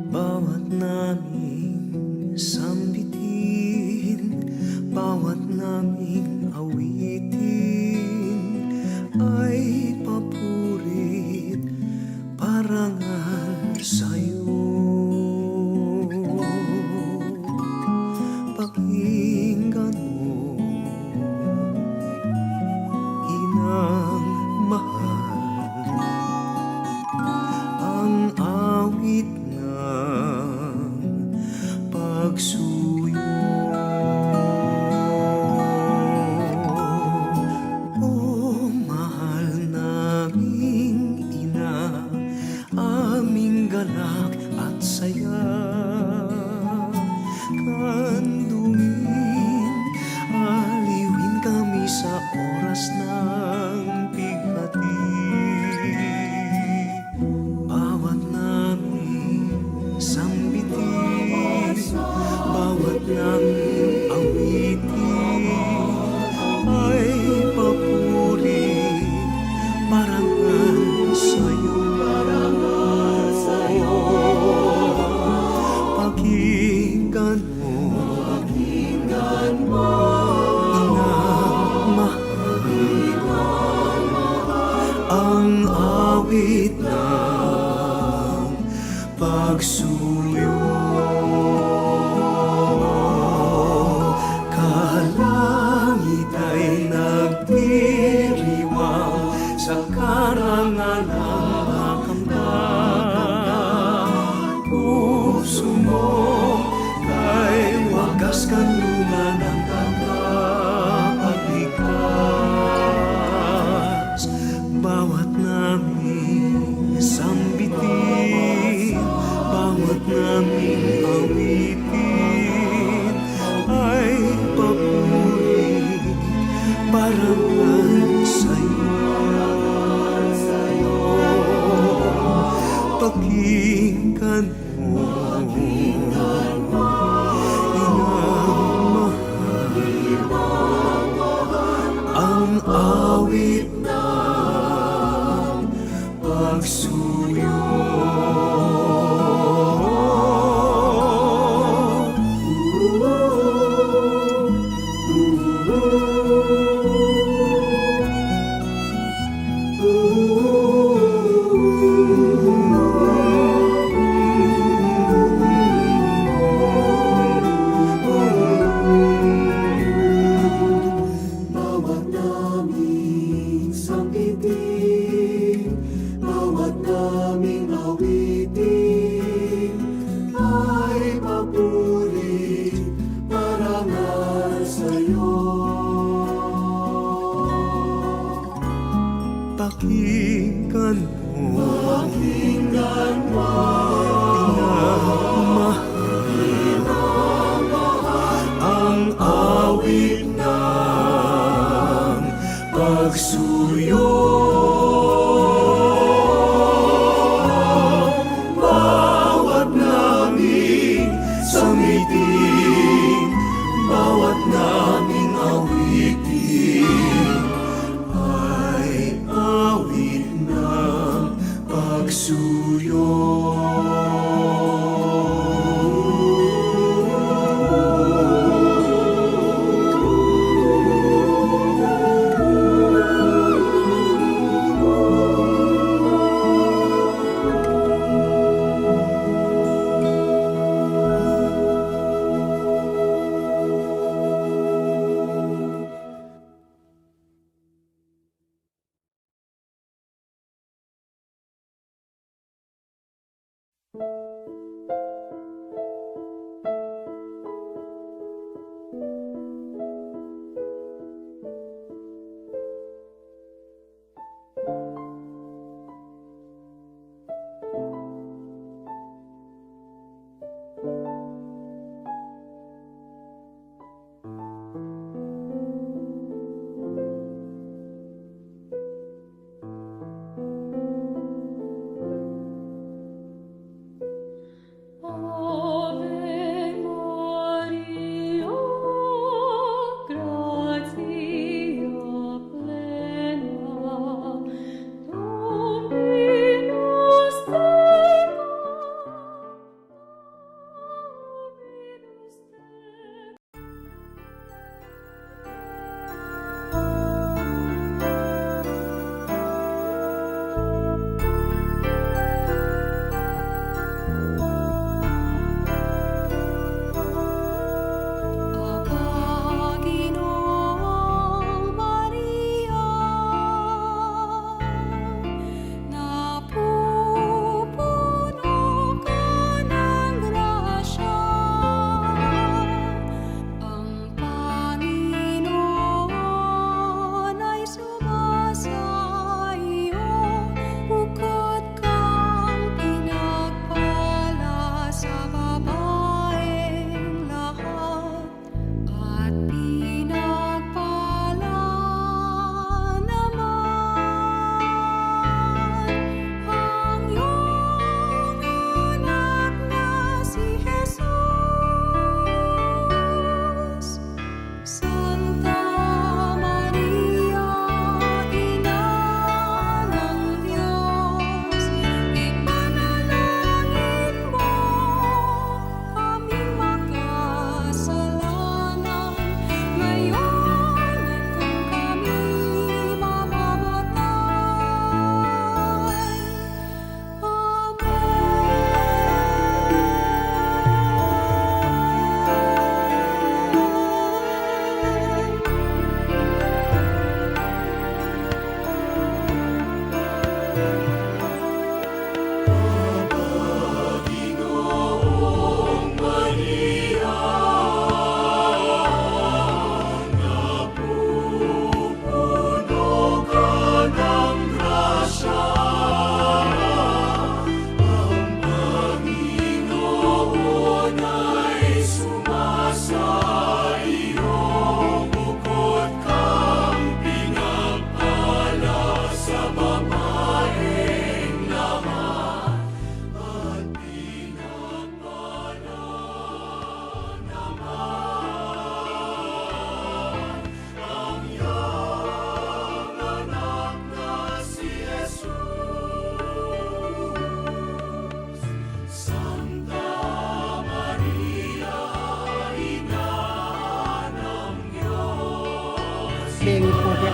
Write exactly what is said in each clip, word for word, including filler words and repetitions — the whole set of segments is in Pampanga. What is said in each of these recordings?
Bawat naming sambitin, bawat naming awitin ay papuri't parangal sa'yo. Pakinggan mo, inang mahal, ang awit ng pagsuyo. O mahal naming ina, aming galak at saya, kandungin, aliwin kami sa oras ng pighati. Bawat naming sambitin, bawat naming awitin ay papuri, parangal sa'yo. Pakinggan mo, inang mahal, ang awit ng pagsuyo. Kalangit ay nagdiriwang sa karangalan ng makamtan. Puso mo kay wagas kanlungan ng tagapagligtas. Bawat naming sambitin, bawat naming awitin ay papuri, parangal sa'yo. Pakinggan mo, inang mahal, ang awit ng pagsuyo. Bawat naming sambitin, bawat naming awitin ay papuri, parangal sa'yo. Pakinggan mo, pakinggan mo, inang mahal, ang awit ng pagsuyo. Bawat naming sambitin, bawat naming awitin ay awit ng pagsuyo.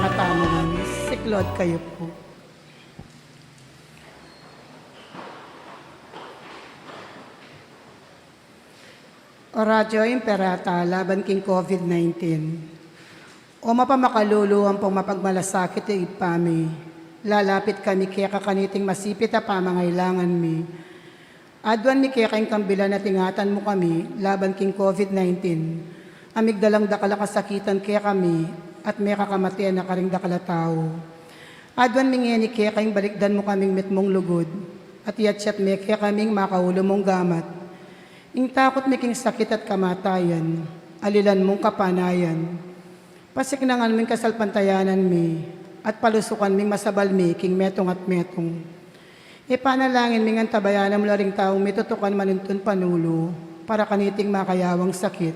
Tamu man, siklaud kayu pu. Oratio Imperata laban king COVID nineteen. O mapamakalulu ampong mapagmalasakit a Ibpa mi, lalapit kami keka kaniting masipit a pamangailangan mi. Aduan mi keka ing kambilan at ingatan mu kami laban king COVID nineteen, a migdalang dakal a kasakitan kekami at mekakamate na karing dakal a tau. Aduan mi ngeni keka ing balikdan mu kaming mitmung lugud, at iyatyat me kekaming makaulu mung gamat. Ing takut mi king sakit at kamatayan, alilan mung kapanayan. Pasiknangan mu ing kasalpantayanan mi, at palusukan ming masabal mi king metung at metung. Ipanalangin mi ngan tabayanan mu la ring taung mitutukan manuntun panulu para kaniting makayawang sakit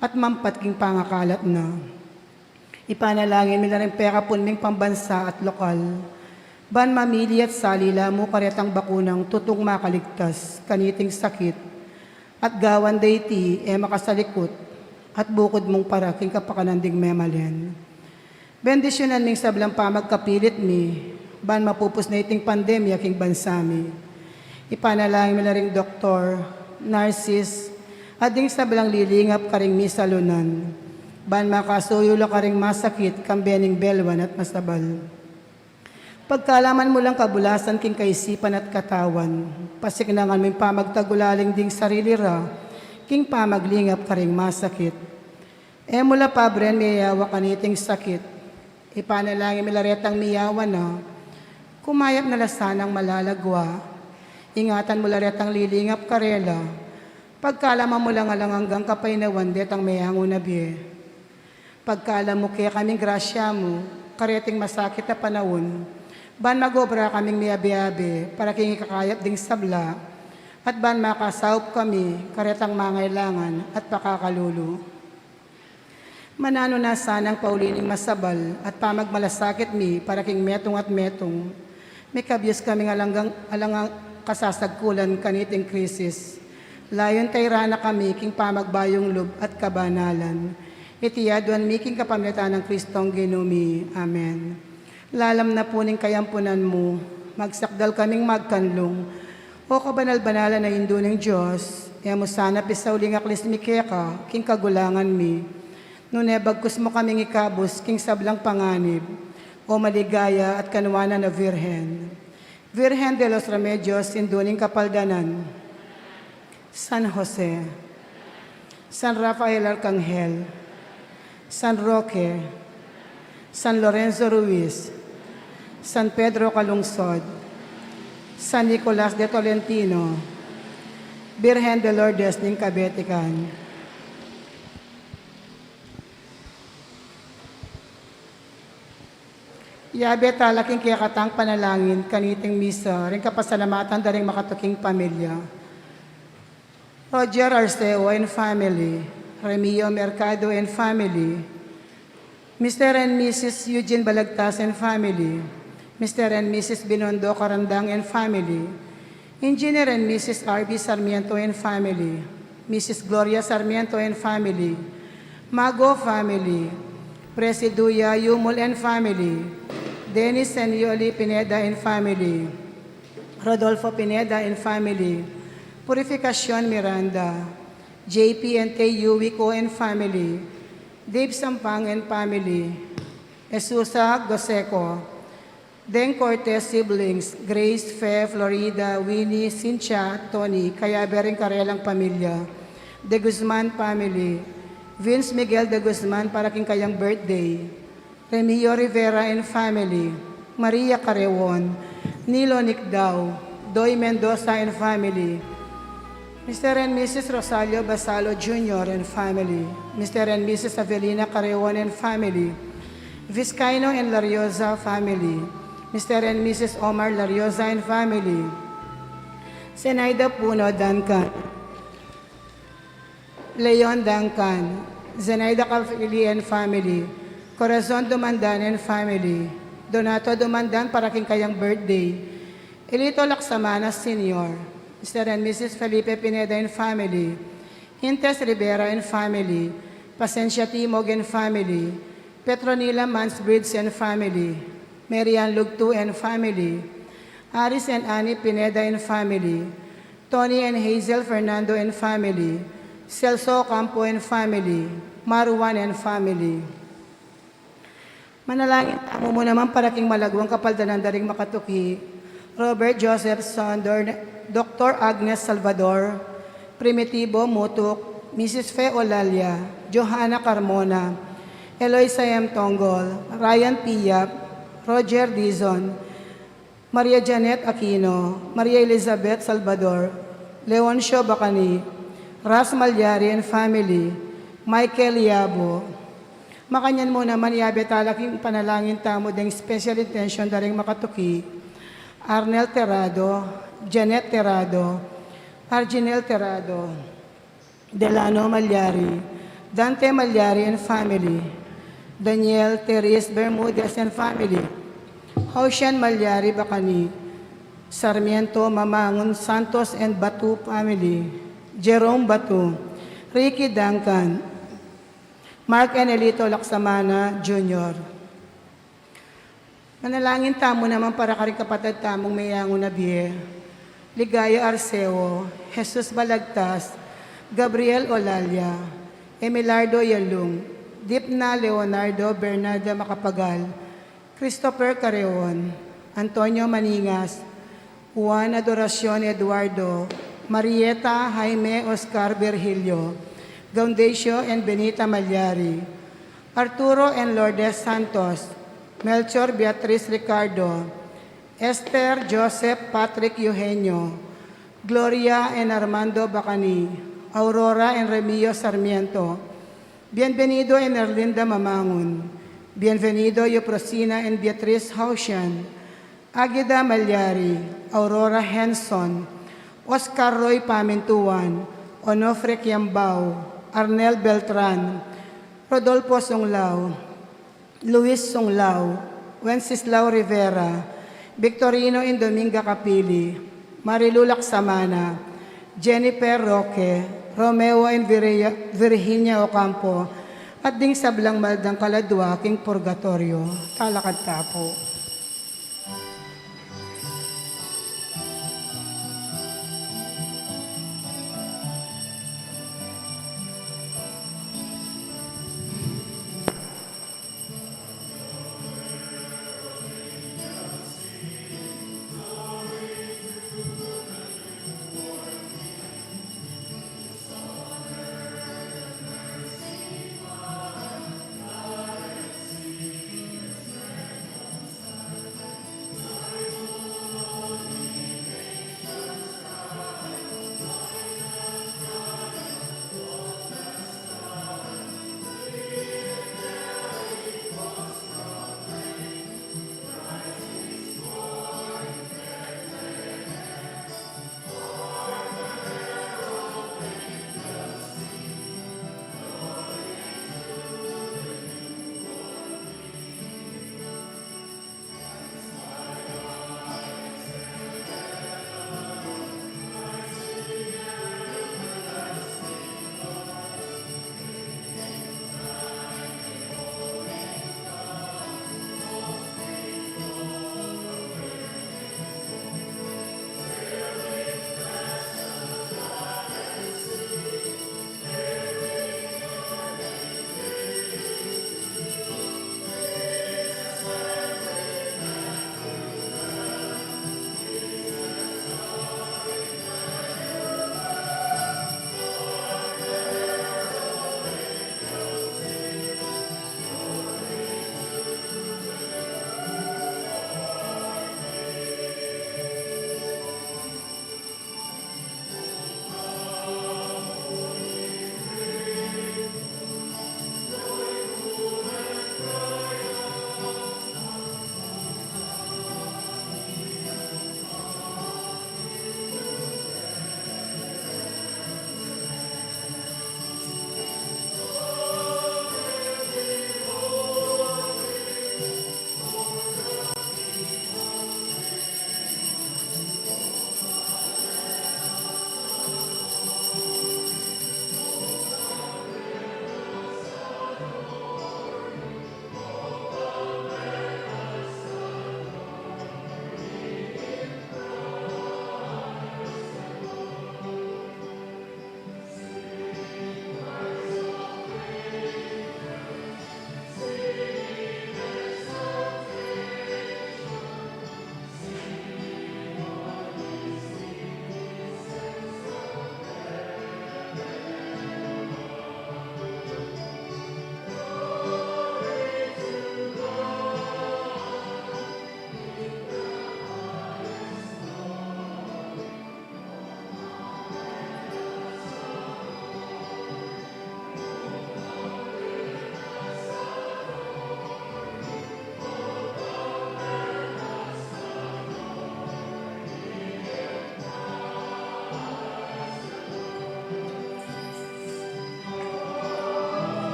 at mampat king pangakalat na. Ipanalangin mi la ring pekapun ming pambansa at lokal, ban mamili at sali la mu karetang bakunang tutung makaligtas kaniting sakit, at gawan da iti e makasalikut at bukud mung para king kapakanan ding memalen. Bendisyunan ming sablang pamagkapilit mi, ban mapupus na iting pandemya king bansa mi. Ipanalangin mi la ring doktor, narsis, at ding sablang lilingap karing misalunan, ban makasuyu la karing masakit kambe ning belwan at masabal. Pagkalaman mu lang kabulasan king kaisipan at katawan, pasiknangan mu ing pamagtagulaling ding sarili ra king pamaglingap karing masakit. E mu la pabren miyayawa kaniting sakit. Ipanalangin mi la retang miyawa na, kumayap na la sanang malalagwa. Ingatan mu la retang lilingap karela. Pagkalaman mu lang alang anggang kapaynawan detang meyangu na bie. Pagkalam mu kekaming grasya mu kareting masakit a panaun, ban mag-obra kaming miyabe-abe para king ikakayap ding sabla, at ban makasaup kami karetang mangailangan at pakakalulu. Mananu na sanang pauli ning masabal at pamagmalasakit mi para king metung at metung. Mikabyus kaming alang, alang kasasagkulan kaniting krisis. Layun tayran na kami king pamagbayung lub at kabanalan. Iti aduan mi king kapamilatan nang Kristong Ginu mi. Amen. Lalam na pu ning kayampunan mu, magsakdal kaming magkanlung. O kabanal-banalan a Indu ning Dios, e mu sana pisauli ing aklis mi keka king kagulangan mi, nune bagkus mu kaming ikabus king sablang panganib, O maligaya at kanuanan a Virgen. Virgen de los Remedios, Indu ning Kapaldanan. San Jose, San Rafael Arcangel, San Roque, San Lorenzo Ruiz, San Pedro Calungsod, San Nicolas de Tolentino, Birhen de Lourdes ning Kabetikan. Yabe tala king kekatang panalangin kaniting misa ring kapasalamatan da ring makatuking pamilya. Roger Arceo and family, Remio Mercado and family, Mister and Missus Eugene Balagtas and family, Mister and Missus Binondo Carandang and family, Engineer and Missus R B Sarmiento and family, Missus Gloria Sarmiento and family, Mago family, Presiduya Yumul and family, Dennis and Yoli Pineda and family, Rodolfo Pineda and family, Purificacion Miranda, J P and Tei Yuico and family, Dave Sampang and family, Esusa Goseco, Deng Cortez siblings, Grace, Fe, Florida, Winnie, Cynthia, Tony, kayabe ring karelang pamilya, De Guzman family, Vince Miguel De Guzman para king kayang birthday, Remio Rivera and family, Maria Carreon, Nilo Nicdao, Doy Mendoza and family, Mister and Missus Rosalio Basalo Junior and family, Mister and Missus Avelina Carreon and family, Vizcaino and Larioza family, Mister and Missus Omar Larioza and family, Zenaida Puno Duncan, Leon Duncan, Zenaida Cavili and family, Corazon Dumandan and family, Donato Dumandan para king kayang birthday, Elito Laksamanas Senior, Mister and Missus Felipe Pineda and family, Hintes Rivera and family, Pasencia Timog and family, Petronila Mansbridge and family, Marian Lugtu and family, Aris and Annie Pineda and family, Tony and Hazel Fernando and family, Celso Ocampo and family, Maruan and family. Manalangin tamu mu naman para king malaguang kapaldanan da ring makatuki, Robert Joseph Sondor, Doktor Agnes Salvador, Primitivo Mutuk, Misis Fe Olalia, Johanna Carmona, Eloisa M. Tonggol, Ryan P. Yap, Roger Dizon, Maria Janet Aquino, Maria Elizabeth Salvador, Leoncio Bacani, Ras Malyari and family, Michael Yabo. Makanyan mu naman, yabe tala king panalangin tamu deng special intention da ring makatuki, Arnel Terrado, Janet Terrado, Arginel Terrado, Delano Malyari, Dante Malyari and family, Daniel Teres Bermudez and family, Hoshan Malyari Bacani, Sarmiento Mamangun Santos and Batu family, Jerome Batu, Ricky Duncan, Mark Enelito Laksamana Junior. Manalangin tamu naman para karing kapatad tamung meyangu na bie, Ligaya Arceo, Jesus Balagtas, Gabriel Olalia, Emilardo Yalung, Dipna Leonardo, Bernarda Macapagal, Christopher Careon, Antonio Maningas, Juan Adoracion Eduardo, Marieta Jaime Oscar Virgilio, Gaundecio and Benita Malyari, Arturo and Lourdes Santos, Melchor Beatriz Ricardo, Esther Joseph Patrick Eugenio, Gloria and Armando Bacani, Aurora and Remio Sarmiento, Bienvenido and Erlinda Mamangun, Bienvenido Euprosina and Beatriz Hausian, Agida Malyari, Aurora Henson, Oscar Roy Pamintuan, Onofre Kiambao, Arnel Beltran, Rodolfo Sunglao, Luis Sunglao, Wenceslao Rivera, Victorino and Dominga Capili, Marilu Laksamana, Jennifer Roque, Romeo and Viria-, Virginia Ocampo, at ding sablang maldang kaladua king purgatoryo. Talakad ta pu.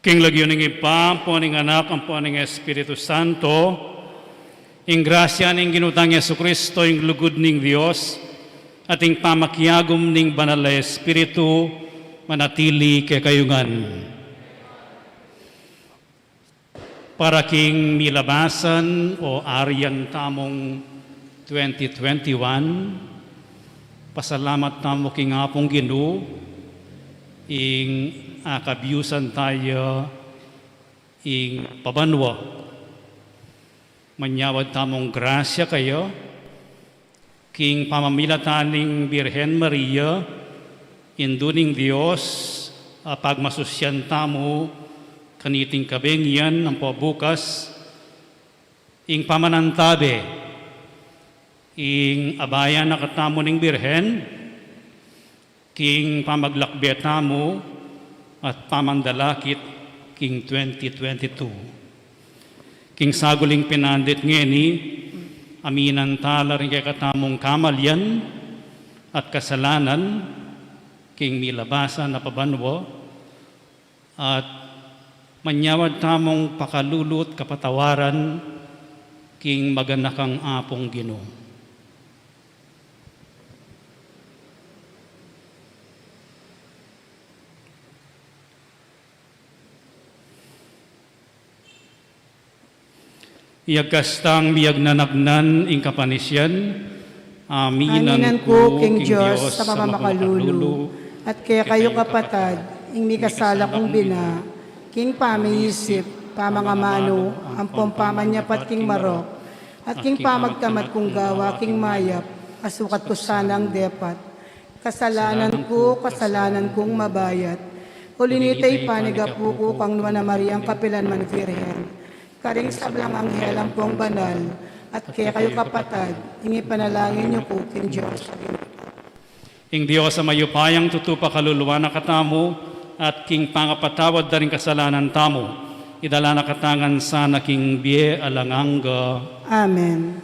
King lagyu ning Ibpa, ampo ning Anak, ampo ning Espiritu Santo, ing grasya ning Ginu tang Jesucristo, ing lugud ning Dios, at ing pamakiagum ning Banal a Espiritu, manatili kekayu ngan. Para king milabasan o arian tamung twenty twenty-one, pasalamat tamu king Apung Ginu, ing akabiusan taya ing pabanua. Manyawad tamung grasya kaya, king pamamilatan ning Birhen Maria, Indu ning Dios, a pagmasusyan tamu kaniting kabengian ampo bukas, ing pamanantabe, ing abayan na katamu ning Birhen, king pamaglakbe tamu at pamandalakit king twenty twenty-two. King saguling pinandit ngeni, aminan tala ring kekatamung kamalian at kasalanan king milabasan a pabanua, at manyawad tamung pakalulu at kapatawaran king maganakang Apung Ginu. Iyagkas tang miyagnanagnan ing kapanisian, aminan ku king Dios a mamakalulu, at kekayu kapatad, ing mikasala kung bina, king pamiisip, pamangamanu, ampong pamanyapat king marok, at king pamagtamad kung gawa king mayap, a sukat ku sanang depat. Kasalanan ku, kasalanan kung mabayat. Uli na nita, ipanyawad ku kang Nuan a Mariang kapilan man Birhen, karing sablang anghel ampong banal, at kekayu kapatad, ing ipanalangin yu ku king Dios. Ing Dios a mayupayang tutu pakaluluan na katamu, at king pangapatawad da ring kasalanan tamu, idala na katamu ngan sana king bie alang angga. Amen.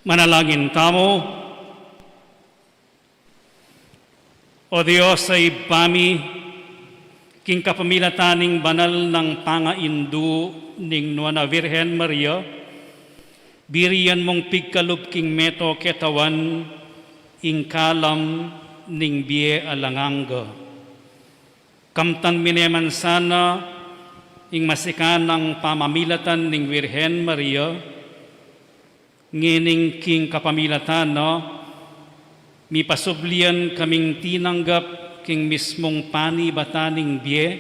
Manalangin tamu. O Dios a Ibpa mi, king kapamilatan ning banal nang pangaindu ning Nuan a Virgen Maria, birian mung pigkalub king meto ketawan ing kalam ning bie alang angga. Kamtan mi ne man sana ing masikan a pamamilatan ning Virgen Maria, ngening king kapamilatan na, mipasublian kaming tinanggap king mismung panibatan ning bie,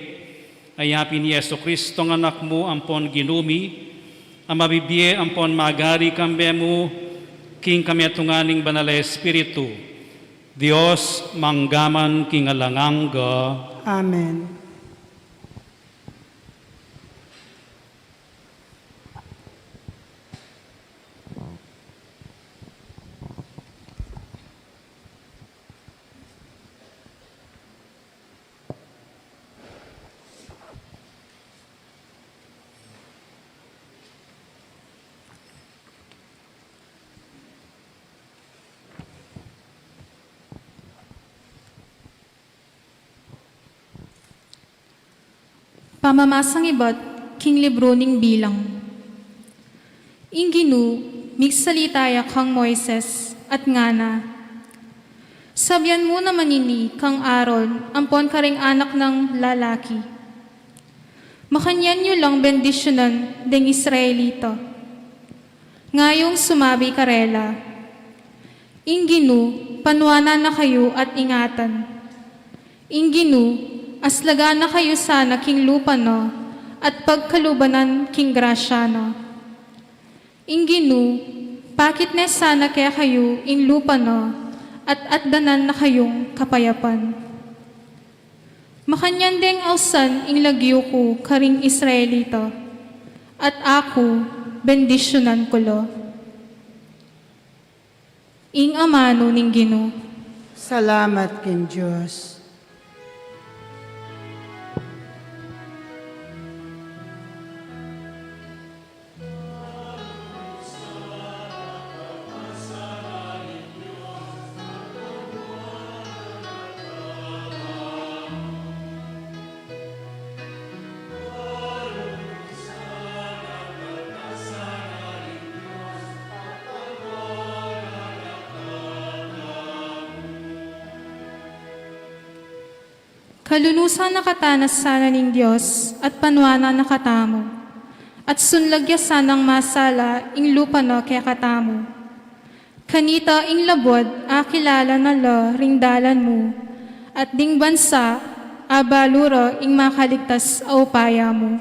a yapin i Jesucristo a Anak mu ampon Ginu mi, a mabibie ampon magari kambe mu, king kametungan ning Banal a Espiritu, Dios, mangga man king alang angga. Amen. Pamamasang ibat king libru ning Bilang. Ing Ginu migsalita ya kang Moises at ngana, "Sabian mu naman ini kang Aaron ampon karing anak nang lalaki, makanyan yu lang bendisyunan deng Israelita. Ngayung sumabi karela, 'Ing Ginu panuanan na kayu at ingatan. Ing Ginu aslagan na kayu sana king lupa na at pagkalubanan king grasya na. Ing Ginu pakit ne sana kekayu ing lupa na at atdanan na kayung kapayapan.' Makanyan deng ausan ing lagyu ku karing Israelita, at aku bendisyunan ku la." Ing amanu ning Ginu. Salamat king Dios. Kalunusan na katamu sana ning Dios, at panuanan na katamu, at sunlag ya sanang masala ing lupa na kekatamu. Kanita ing labuad akilala na la ring dalan mu, at ding bansa abalu ra ing makaligtas a upaya mu.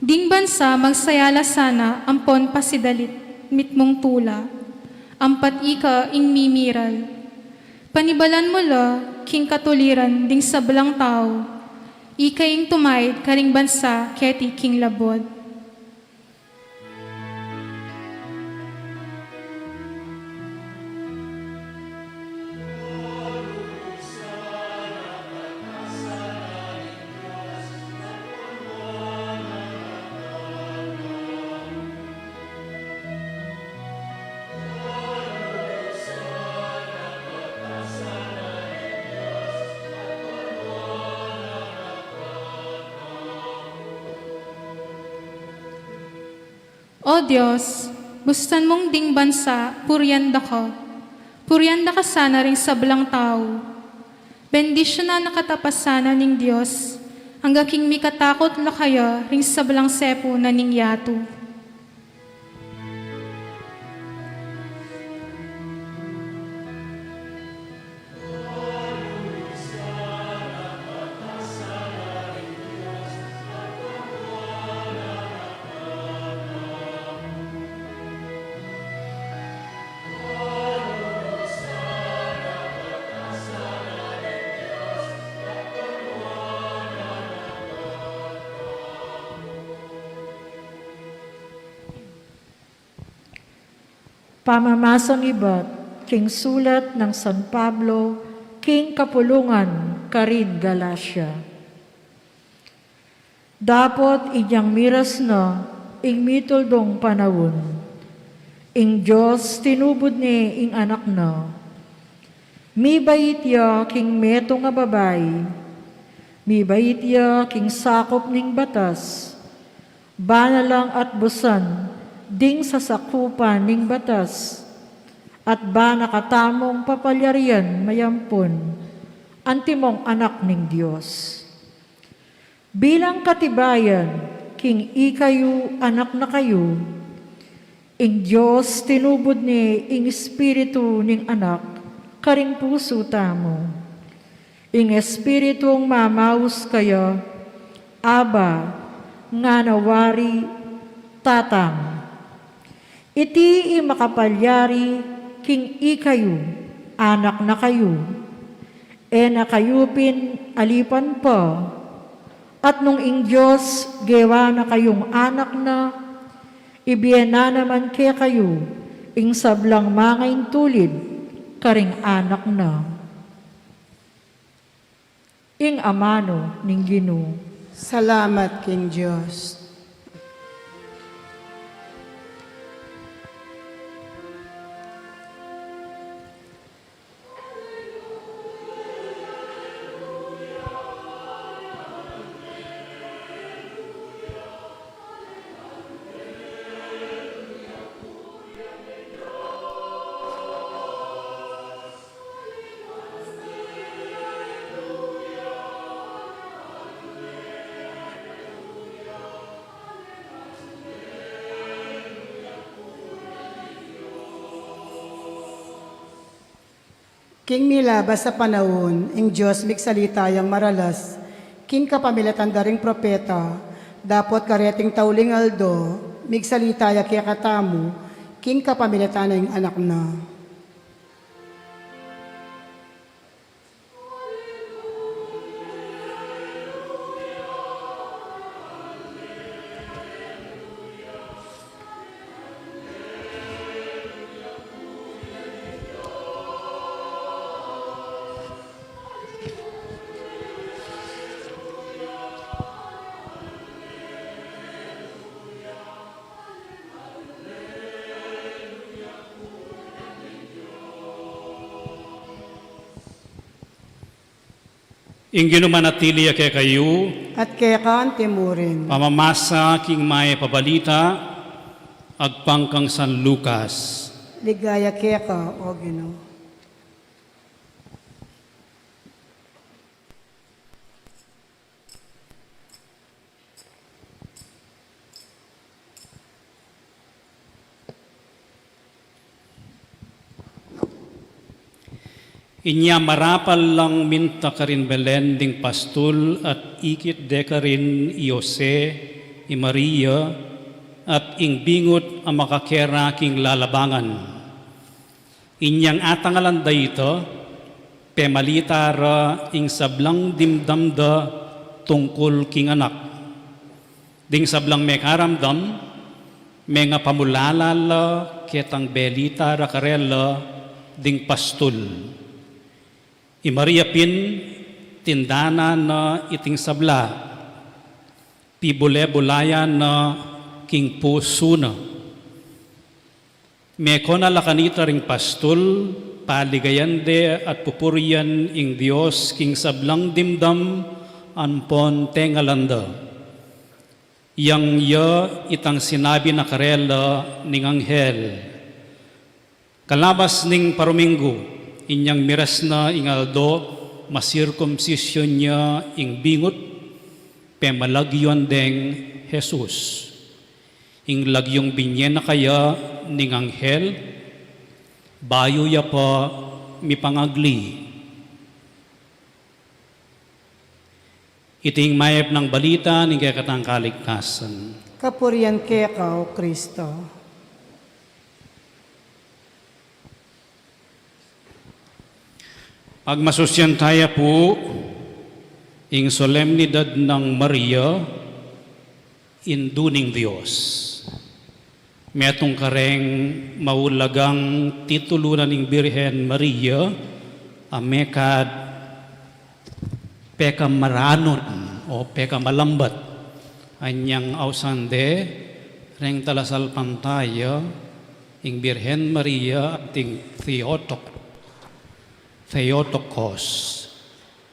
Ding bansa magsaya la sana ampon pasidalit mitmung tula, ampat ika ing mimiral. Panibalan mu la king katuliran ding sablang tau, ika ing tumaid karing bansa keti king labuad. O Dios, bustan mung ding bansa purian da ka, purian da ka sana ring sablang tau. Bendisyunan na katapasan na ning Dios, angga king mikatakut la kaya ring sablang sepu na ning yatu. Pamamasang ibat king sulat nang San Pablo king kapulungan karin Galacia. Dapot inyang miras na ing mituldung panaun, ing Dios tinubud ne ing Anak na. Mibait ya king metung a babai, mibait ya king sakup ning batas, bana lang at busan ding sasakupan ning batas, at bana katamung papalyarian mayampun, antimong anak ning Dios. Bilang katibayan king ikayu anak na kayu, ing Dios tinubud ne ing Espiritu ning Anak karing pusu tamu. Ing Espiritung mamaus kaya, "Abba, ngana wari, Tatang." Iti ing makapalyari king ikayu anak na kayu. E na kayu pin alipan pa, at nung ing Dios gewa na kayung anak na, ibie na naman kekayu ing sablang mangaintulid karing anak na. Ing amanu ning Ginu. Salamat king Dios. King milabas a panaun, ing Dios migsalita yang maralas king kapamilatan da ring propeta, dapot kareting tauling aldo, migsalita ya kekatamu king kapamilatan ning Anak na. Ing Ginu manatili ya kekayu. At keka antimurin. Pamamasa king mayap a balita agpang kang San Lucas. Ligaya keka, O Ginu. Inya marapal lang minta karin Belen ding pastul at ikit de karin i Jose, i Maria, at ing bingut a makakera king lalabangan. Inyang atangalan da ita, pemalita ra ing sablang dimdam da tungkul king anak. Ding sablang mekaramdam, mengapamulala la ketang belita ra karela ding pastul. I Maria pin, tindanan na iting sabla, pibule-bulayan na king pusu na. Mekona la kanita ring pastul, paligayan de at pupurian ing Dios king sablang dimdam ampon tengalan da. Yang ya itang sinabi na karela ning anghel. Kalabas ning paruminggu, inyang miras na ing aldo, masirkumsisyun ya ing bingut, pemalagyuan deng Jesus. Ing lagyung binye na kaya ning anghel, bayu ya pa mipangagli. Iti ing mayap nang balita ning kekatang kaligtasan. Kapurian keka, O Kristo. Pagmasusyan taya pu ing solemnidad nang Maria, Indu ning Dios. Metung kareng maulagang titulu na ning Birhen Maria, a mekad pekamaranu o pekamalambat, anyang ausan de reng talasalpantaya ing Birhen Maria anting Theotokos, Theotokos,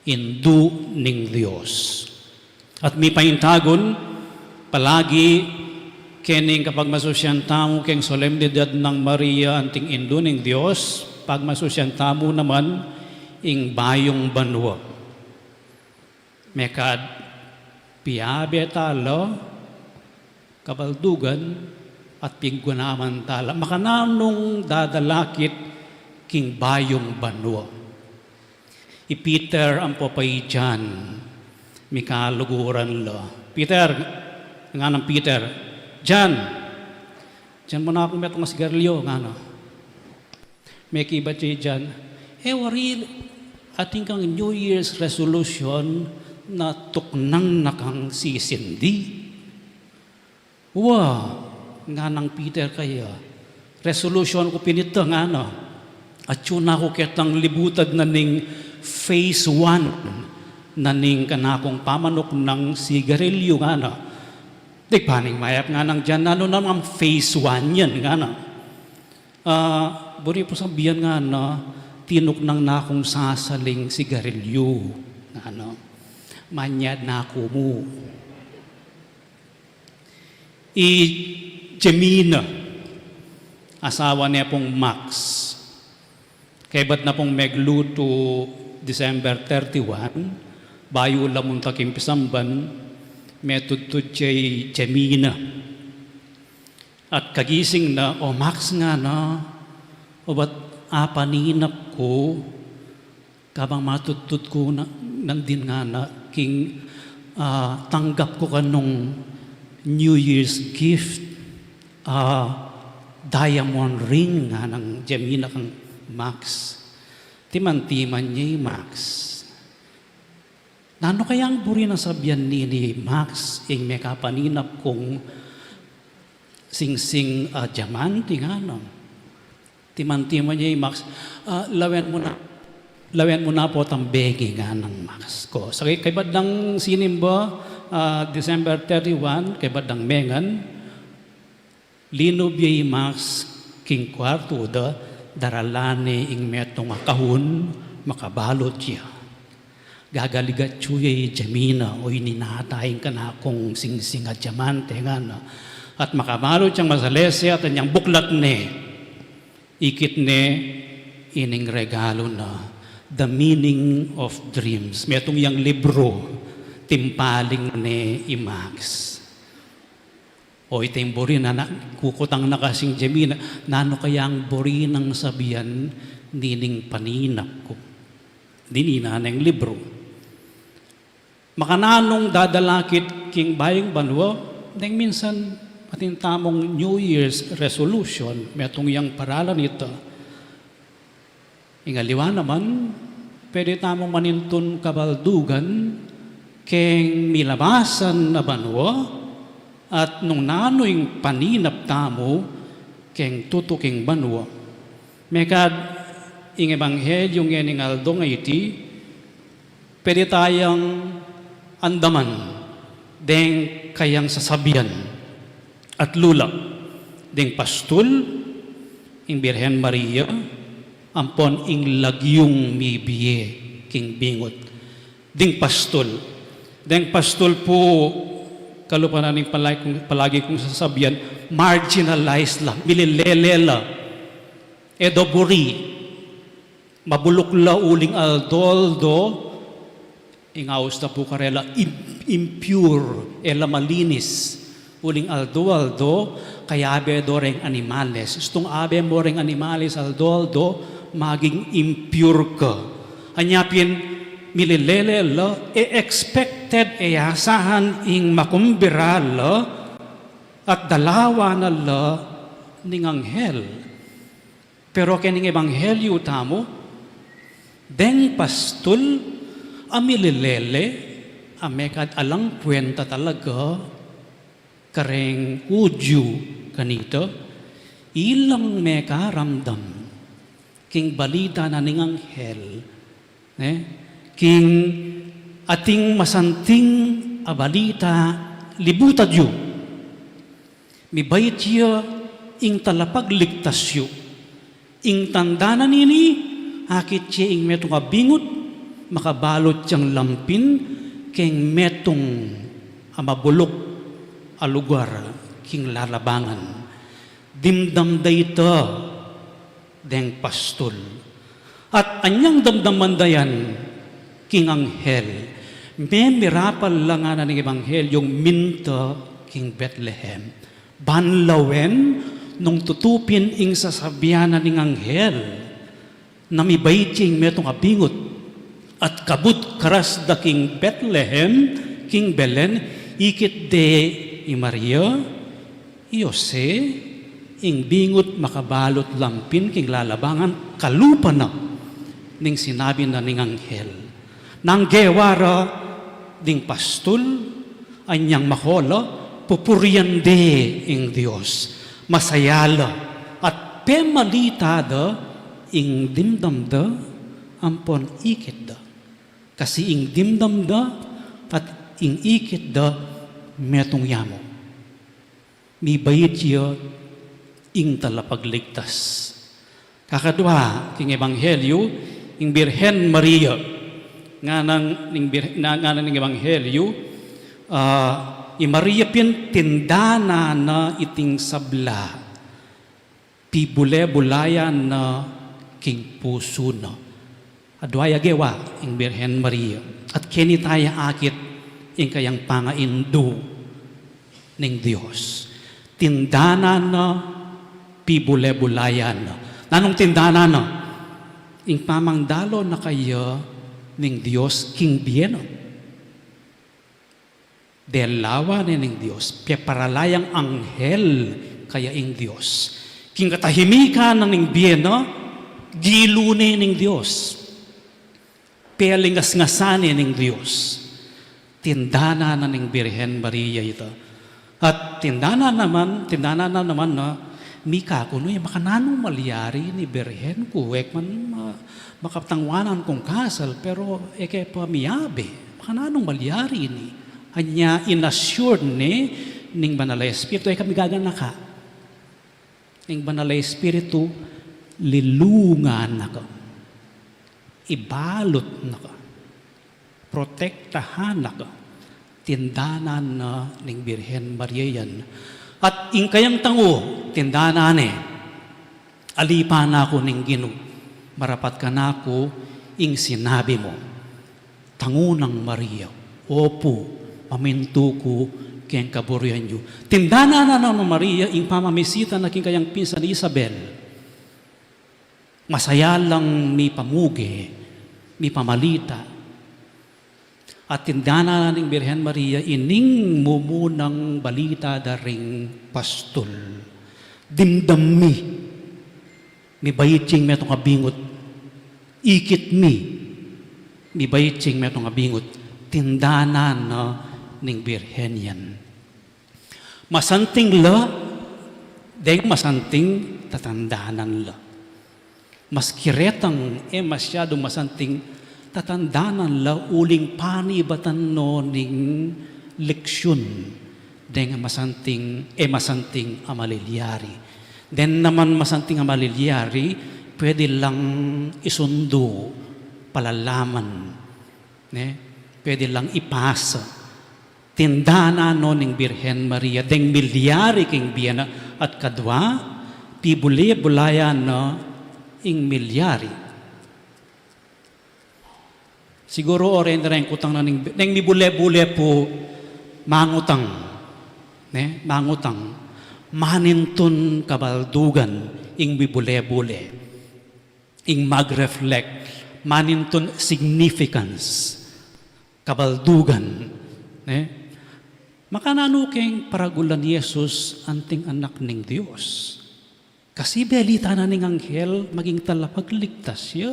Indu ning Dios. At mipaintagun, palagi kening kapagmasusian tamu keng solemnidad nang Maria anting Indu ning Dios, pagmasusian tamu naman ing bayung banua. Mekad piabe tala, kabaldugan, at pigunaman tala. Makananung dadalakit king bayung banua. I Peter ampo pa i John, mikaluguran la. "Peter," nganang Peter, "John, dinan mu na kung metung a sigarilyo," ngana. Mekibat ya i John, "E wari, atin kang New Year's resolution na tuknang na kang sisindi?" "Wa," nganang Peter kaya, "resolution ku pin ita," ngana. "Atyu na ku ketang libutad na ning phase one na ning kanakung pamanuknang sigarilyo," ngana. "Deng paning mayap," nganang John, "nanu namang phase one yan?" ngana. "Ah, buri pu sabian," ngana, "tinuknang na kung sasaling sigarilyo," ngana. "Manyad na ku mu." I Jemina, asawa ne pung Max, kaybat na pung meglutu December thirty-one, bayu la munta king pisamban, metudtud ya i Jemina. At kagising na, "O Max," ngana, "obat apaninap ku, kabang matudtud ku na, nandin," ngana, "king, ah, tanggap ku kanung New Year's gift, ah, diamond ring," nganang Jemina kang Max. Timan-timan ya i Max. "Nanu kayang buri nang sabian nini, Max, ing mekapaninap kung singsing a diamante?" ngana. Timan-timan ya i Max, "Ah, lawen mu na, lawen mu na potang bengi," nganang Max. Ko, sa kay-, kaybat dang sinimba, ah, December thirty-one, kaybat dang mengan, linub ya i Max king kuartu da, daralan ne ing metung a kahun, makabalut ya. Gagaligatsu ya i Jemina, "Oy, ninata ing kanakung singsing a diamante," ngana. At makabalut yang masalese at anyang buklat ne, ikit ne ining regalu na, The Meaning of Dreams. Metung yang libru, timpaling ne i Max. O, ita ing buri na, na, kukutang na kasing Jemina, "Nanu kayang buri nang sabian nining paninap ku?" Dinan ne ing libru. Makananung dadalakit king bayung banua, deng minsan atin tamung New Year's resolution, metung yang paralan ita. Ing aliwa naman, pwede tamung manintun kabaldugan keng milabasan a banua, at nung nanu ing paninap tamu keng tutuking banua. Mekad ing ebanghelyu ngening aldo ngeni, pwede tayang andaman deng kayang sasabian. At lula, deng pastul, ing Birhen Maria, ampon ing lagyung mibie king bingut. Deng pastul. Deng pastul pu, kalupa na ning palagi kung, palagi kung sasabian, marginalized la, mililele la. E da buri. Mabuluk la uling aldo-aldo, ing aus da pu karela im-, impure, e la malinis. Uling aldo-aldo, kayabe do reng animales. Istung abe mo reng animales aldo-aldo, maging impure ka. Anya pin mililele la, e expected, e asahan ing makumbira la, at dalawanan la ning anghel. Pero kening ebanghelyu tamu, deng pastul a mililele, a mekad alang kwenta talaga kareng Hudyu kanita, Ilang mekaramdam king balita na ning anghel, ne? King ating masanting a balita, libutan yu. Mibait ya ing talapagligtas yu. Ing tanda na nini, akit ye ing metung a bingut, makabalut yang lampin keng metung a mabuluk a lugar king lalabangan. Dimdam da ita deng pastul. At anyang damdaman da yan king anghel, memirapal la ngana ning ebanghelyo minta king Betlehem. Ban lawen nung tutu pin ing sasabian na ning anghel, na mibait ya ing metung a bingut, at kabud karas da king Betlehem, king Belen, ikit de i Maria, i Jose, ing bingut makabalut lampin king lalabangan, kalupa na ning sinabi na ning anghel. Nang gewa ra ding pastul, anyang makola, pupurian de ing Dios. Masaya la, at pemalita da ing dimdam da ampon ikit da. Kasi ing dimdam da at ing ikit da metung ya mu. Mibait ya ing talapagligtas. Kakadwa, king ebanghelyo, ing Birhen Maria, ngana ning Bir-, na, ngana ning ebanghelyo, ah, i Maria pin tindanan na iting sabla, pibule-bulayan na king pusu na. Adwa ya gewa ing Birhen Maria, at keni taya akit ing kayang pangaindu ning Dios. Tindanan na, pibule-bulayan na. Nanung tindanan na? Ing pamangdalo na kaya ning Dios king bie na. Delawa ne ning Dios, peparala yang anghel kaya ing Dios. King katahimikan na ning bie na, gilu ne ning Dios. Pelingasngasan ne ning Dios. Tindanan na ning Birhen Maria ita. At tindanan naman, tindanan na naman na, mika ku, "Nune, makananu malyari ini, Birhen ku, e ku man ma-, makatangwanan kung kasal, pero e ke pa miyabe. Makananu malyari ini?" Anya, in-assure ne ning Banal a Espiritu, "E ka migaganaka." Ning Banal a Espiritu, lilungan na ka, ibalut na ka, protektahan na ka. Tindanan na ning Birhen Maria yan. At ing kayang tangu, tindanan ne, "Alipan na ku ning Ginu, marapat kanaku ing sinabi mu." Tangu nang Maria, "Opu, mamintu ku keng kaburian yu." Tindanan na nang Maria ing pamamisita na king kayang pinsan Isabel. Masaya lang mipamuge, mipamalita. At tindanan na ning Birhen Maria ining mumunang balita da ring pastul. "Dimdam mi, mibait ya ing metung a bingut. Ikit mi, mibait ya ing metung a bingut." Tindanan na ning Birhen yan. Masanting la, deng masanting tatandanan la. Maski retang e masyadung masanting, tatandanan la uling panibatan no ning leksyun deng masanting, e masanting a malilyari. Deng naman masanting a malilyari, pwede lang isundu, palalaman, ne? Pwede lang ipasa. Tindanan no ning Birhen Maria deng milyari king bie na, at kadwa, pibule-bulayan na ing milyari. Siguru o reng, reng kutang na ning, neng mibule-bule pu mangutang, ne? Mangutang, manintun kabaldugan ing mibule-bule, ing mag-reflect, manintun significance, kabaldugan, ne? Makananu keng paragulan Jesus anting Anak ning Dios? Kasi belita na ning anghel maging talapagligtas ya,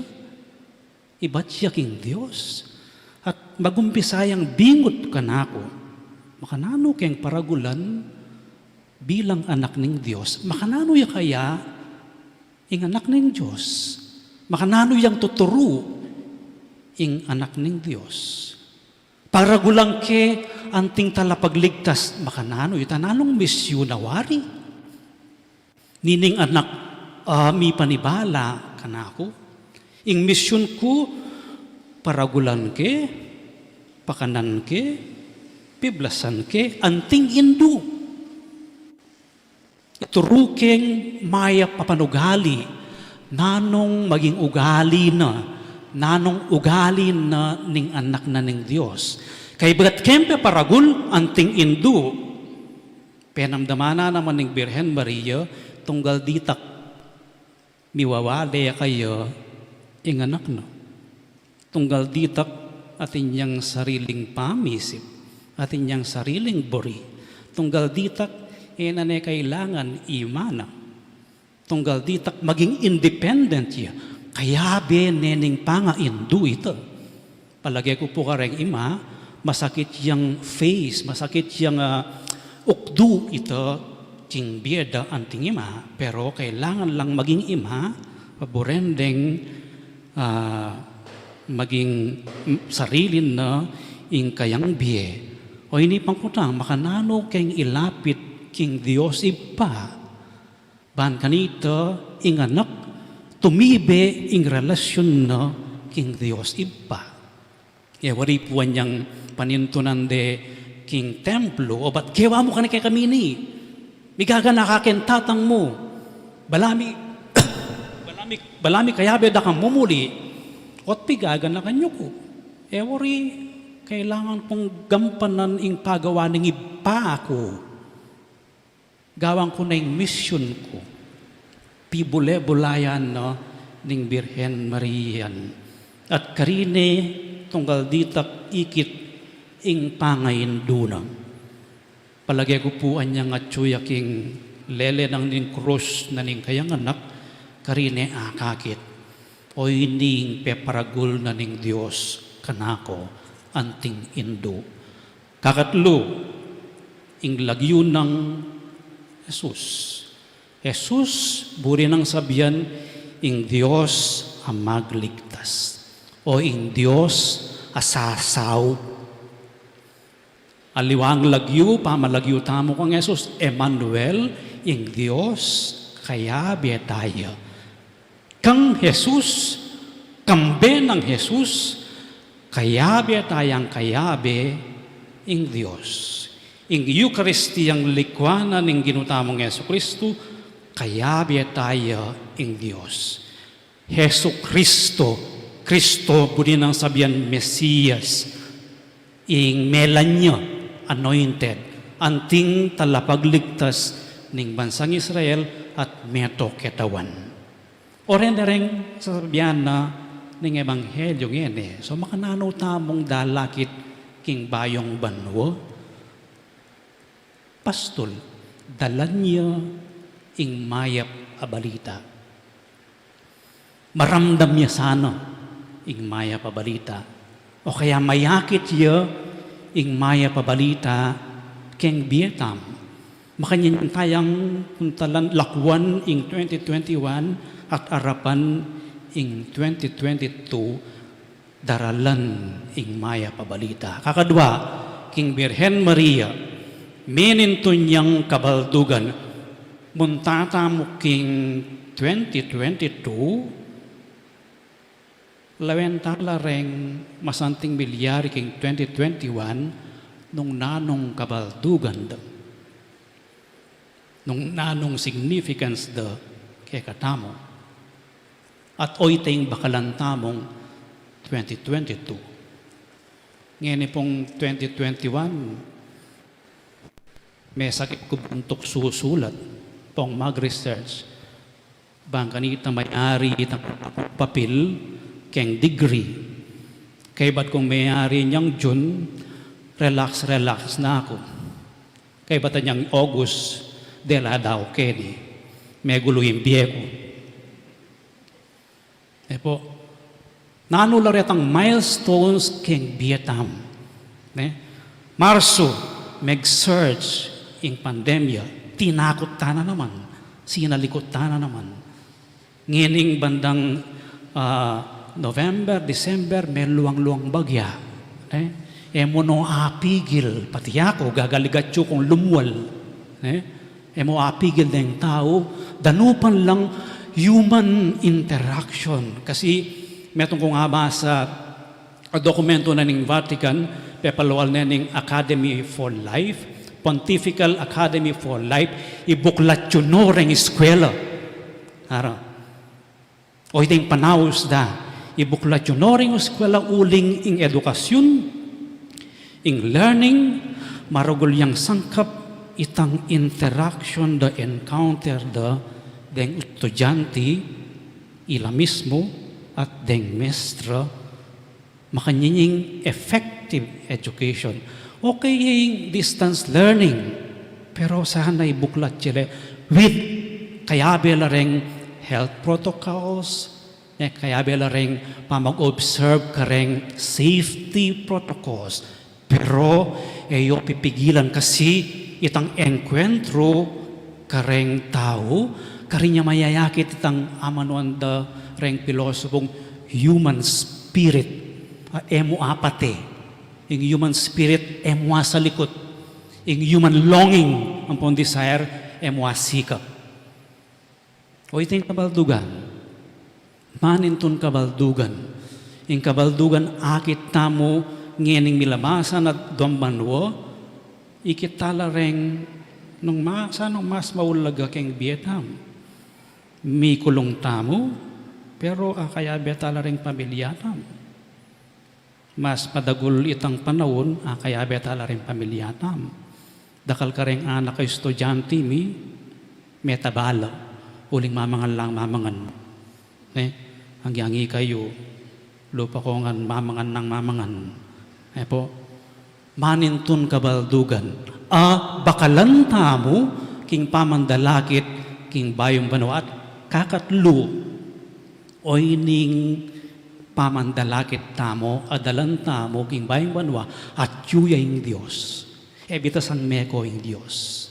ibat ya king Dios, at magumpisa yang bingut kanaku. Makananu keng paragulan Bilang anak ning Dios, makananu ya kaya ing anak ning Dios? Makananu yang tuturu ing anak ning Dios? Paragulan ke anting talapagligtas, makananu ita? Nanung misyun a wari? Nining anak, ah, mipanibala kanaku, ing misyun ku, paragulan ke, pakanan ke, piblasan ke anting indu. Ituru keng mayap a panugali. Nanung maging ugali na, nanung ugali na ning anak na ning Dios? Kaybat keng peparagul anting indu, penamdaman na naman ning Birhen Maria, tunggal ditak miwawale ya kaya ing anak na. Tunggal ditak atin yang sariling pamisip, atin yang sariling buri. Tunggal ditak e na ne kailangan ima na. Tunggal ditak maging independent ya. Kayabe ne ning pangaindu ita. Palage ku pu kareng ima, masakit yang phase, masakit yang, ah, ukdu ita king bie da anting ima, pero kailangan lang maging ima, paburen deng, ah, maging, mm, sarili na ing kayang bie. O ini pangkutang, makananu keng ilapit king Dios Ibpa? Ban kanita ing anak, tumibe ing relasyun na king Dios Ibpa. E wari pu anyang panintunan de king templo, "O bat kewa mu keni kekami ni? Migaganaka keng tatang mu. Balami, balami, balami kayabe da kang mumuli. O't pigaganakan yu ku." E wari, kailangan kung gampanan ing pagawa ning Ibpa ku. Gawan ku na ing misyun ku. Pibule-bulayan na ning Birhen Marian. At karine tunggal ditak ikit ing pangaindu na. Palage ku pu anyang atyu ya king lele nang ning krus na ning kayang anak, karine akakit. O ini ing peparagul na ning Dios kanako anting indu. Kakatlu, ing lagyu nang Jesus. Jesus, buri nang sabian, ing Dios a magligtas. O ing Dios a sasaup. Aliwang lagyu, pamalagyu tamu kang Jesus, Emmanuel, ing Dios kayabe taya. Kang Jesus, kambe nang Jesus, kayabe tayang kayabe ing Dios. Ing Eukaristiyang likwan na ning Ginu tamung Jesucristo, kayabe taya ing Dios. Jesucristo, Kristo, buri nang sabian Mesias, ing melan ya, anointed, anting talapagligtas ning bansang Israel at meto ketawan. O reng-reng sasabian na ning ebanghelyo ngeni, so makananu tamung dalakit king bayung banua? Pastul, dalan ya ing mayap a balita. Maramdam ya sana ing mayap a balita. O kaya mayakit ya ing mayap a balita keng bie tamu. Makanyan tayang kuntalan, lakuan ing twenty twenty-one at arapan ing twenty twenty-two, daralan ing mayap a balita. Kakadua, king Birhen Maria, minintun yang kabaldugan. Munta tamu king twenty twenty-two, lawen tala reng masanting milyari king twenty twenty-one, nung nanung kabaldugan da, nung nanung significance da kekatamu. At oyta ing bakalan tamung twenty twenty-two. Ngeni pung twenty twenty-one, mesakit ku buntuk susulat, pung mag-research. Bang kanita mayari itang papil keng degree. Kaybat kung mayari nyang June, relax, relax na ku. Kaybat anyang August, dela da ku keni. Megulu ing bie ku. E pu, nanu la retang milestones keng bie tamu, ne? Marsu, meg-surge ing pandemya. tinakut ta na naman, sinalikut ta na naman. Ngening bandang, ah, November, December, meluang-luang bagya. Eh? E mu no apigil, pati aku, gagaligat yu kung lumwal. Eh? E mu apigil deng tau, danupan lang human interaction. Kasi metung kung abasa a dokumento na ning Vatican, pepalwal na ning Academy for Life, Pontifical Academy for Life, ibuklat yu no reng eskwela. Ara. O itang panaus da, ibuklat yu no reng eskwela uling ing edukasyon, ing learning, maragul yang sangkap itang interaction da, encounter da, deng estudyante, ila mismu, at deng mestra, makanyan ing effective education. Okay ing distance learning, pero sana ibuklat ya le with kayabe la reng health protocols, eh, kayabe la reng pamag-observe kareng safety protocols. Pero e yu pipigilan kasi itang engkwentro kareng tau, karin ya mayayakit itang amanuan da reng pilosopung human spirit. A, e mu apate. Ing human spirit, e mu asalikut. Ing human longing, ampong desire, e mu asikap. O itang kabaldugan. Manintun kabaldugan. Ing kabaldugan akit tamu ngening milabasan at duang banua, ikit ta la reng nung ma-, sa nung mas maulaga keng bie tamu. Mikulung tamu, pero akayabe ta la reng pamilya tamu. Mas padagul itang panaun, akayabe ta la reng pamilya tamu. Dakal kareng anak a estudyante mi, mete bala, uling mamangan lang mamangan. Ne? Anggi-anggi kayu, lupa ko ngan mamangan nang mamangan. E po, manintun kabaldugan. A, bakalan tamu, king pamandalakit, king bayung banua at kakatlu. Oyni ing pamandalakit tamu, a dalan tamu, king bayung banua, atyu ya ing Dios. E bitasan me ko ing Dios.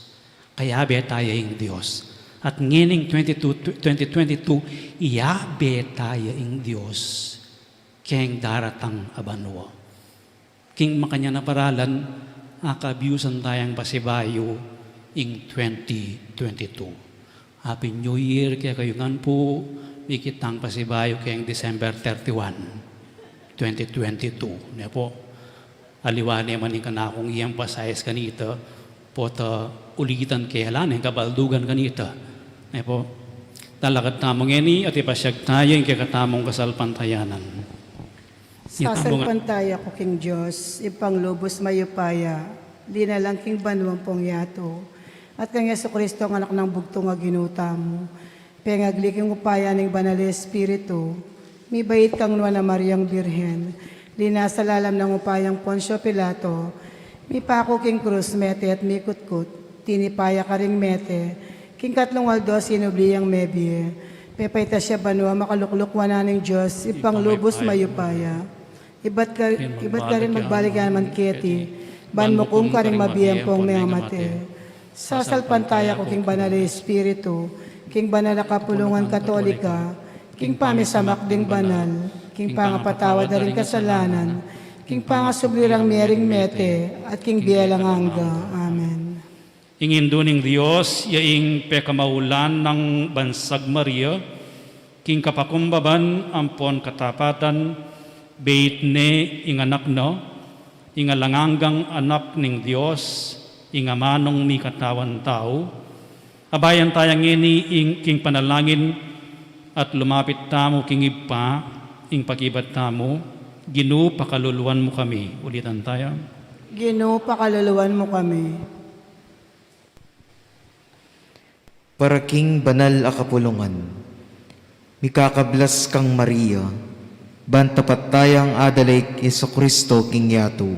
Kayabe ta ya ing Dios. At ngening twenty-two, twenty twenty-two, iyabe ta ya ing Dios keng daratang a banua. King makanyan a paralan, akabiusan tayang pasibayu ing twenty twenty-two. Happy New Year kekayu ngan pu, ikit tang pasibayu keng December thirty-one, twenty twenty-two. Ne po, aliwa ne man ing kanakung i-emphasize kanita, pota ulitan ke la ne kabaldugan kanita. Ne po, talakad tamu ngeni at ipasyag taya ing kekatamung kasalpantayanan. Sasalpantaya ku king Dios, Ibpang lubus mayupaya, linalang king banua ampong yatu, at kang Jesucristo, a Anak nang bugtung a Ginu tamu, pengagli king upaya ning Banal a Espiritu, mibait kang Nuan a Mariang Birhen, linasa lalam nang upayang Poncio Pilato, mipaku king krus, mete at mikutkut, tinipa ya karing mete, king katlung aldo sinubli yang mebie, pepaitas ya banua, makalukluk wanan ning Dios, Ibpang lubus mayupaya. Ibat ka, ibat karin magbalik ya naman keti, ban mukum karing mabie ampong mengamate. Sasalpantaya ku king Banal a Espiritu, king banal a kapulungan Katolika, king pamisamak ding banal, king pangapatawad da ring kasalanan, king pangasubli rang mie ring mete, at king bie alang angga. Amen. Ing Indu ning Dios, ya ing pekamaulan nang Bansag Maria, king kapakumbaban ampon katapatan, beit ne ing Anak na, ing alang anggang Anak ning Dios, ing amanung mikatawan tau. Abayan taya ngeni ing king panalangin at lumapit tamu king Ibpa, ing pakibat tamu, Ginu, pakaluluan mu kami. Ulitan taya. Ginu, pakaluluan mu kami. Para king banal a kapulungan. Mikakablas kang Maria, ban tapat tayang adala i Jesucristo king yatu,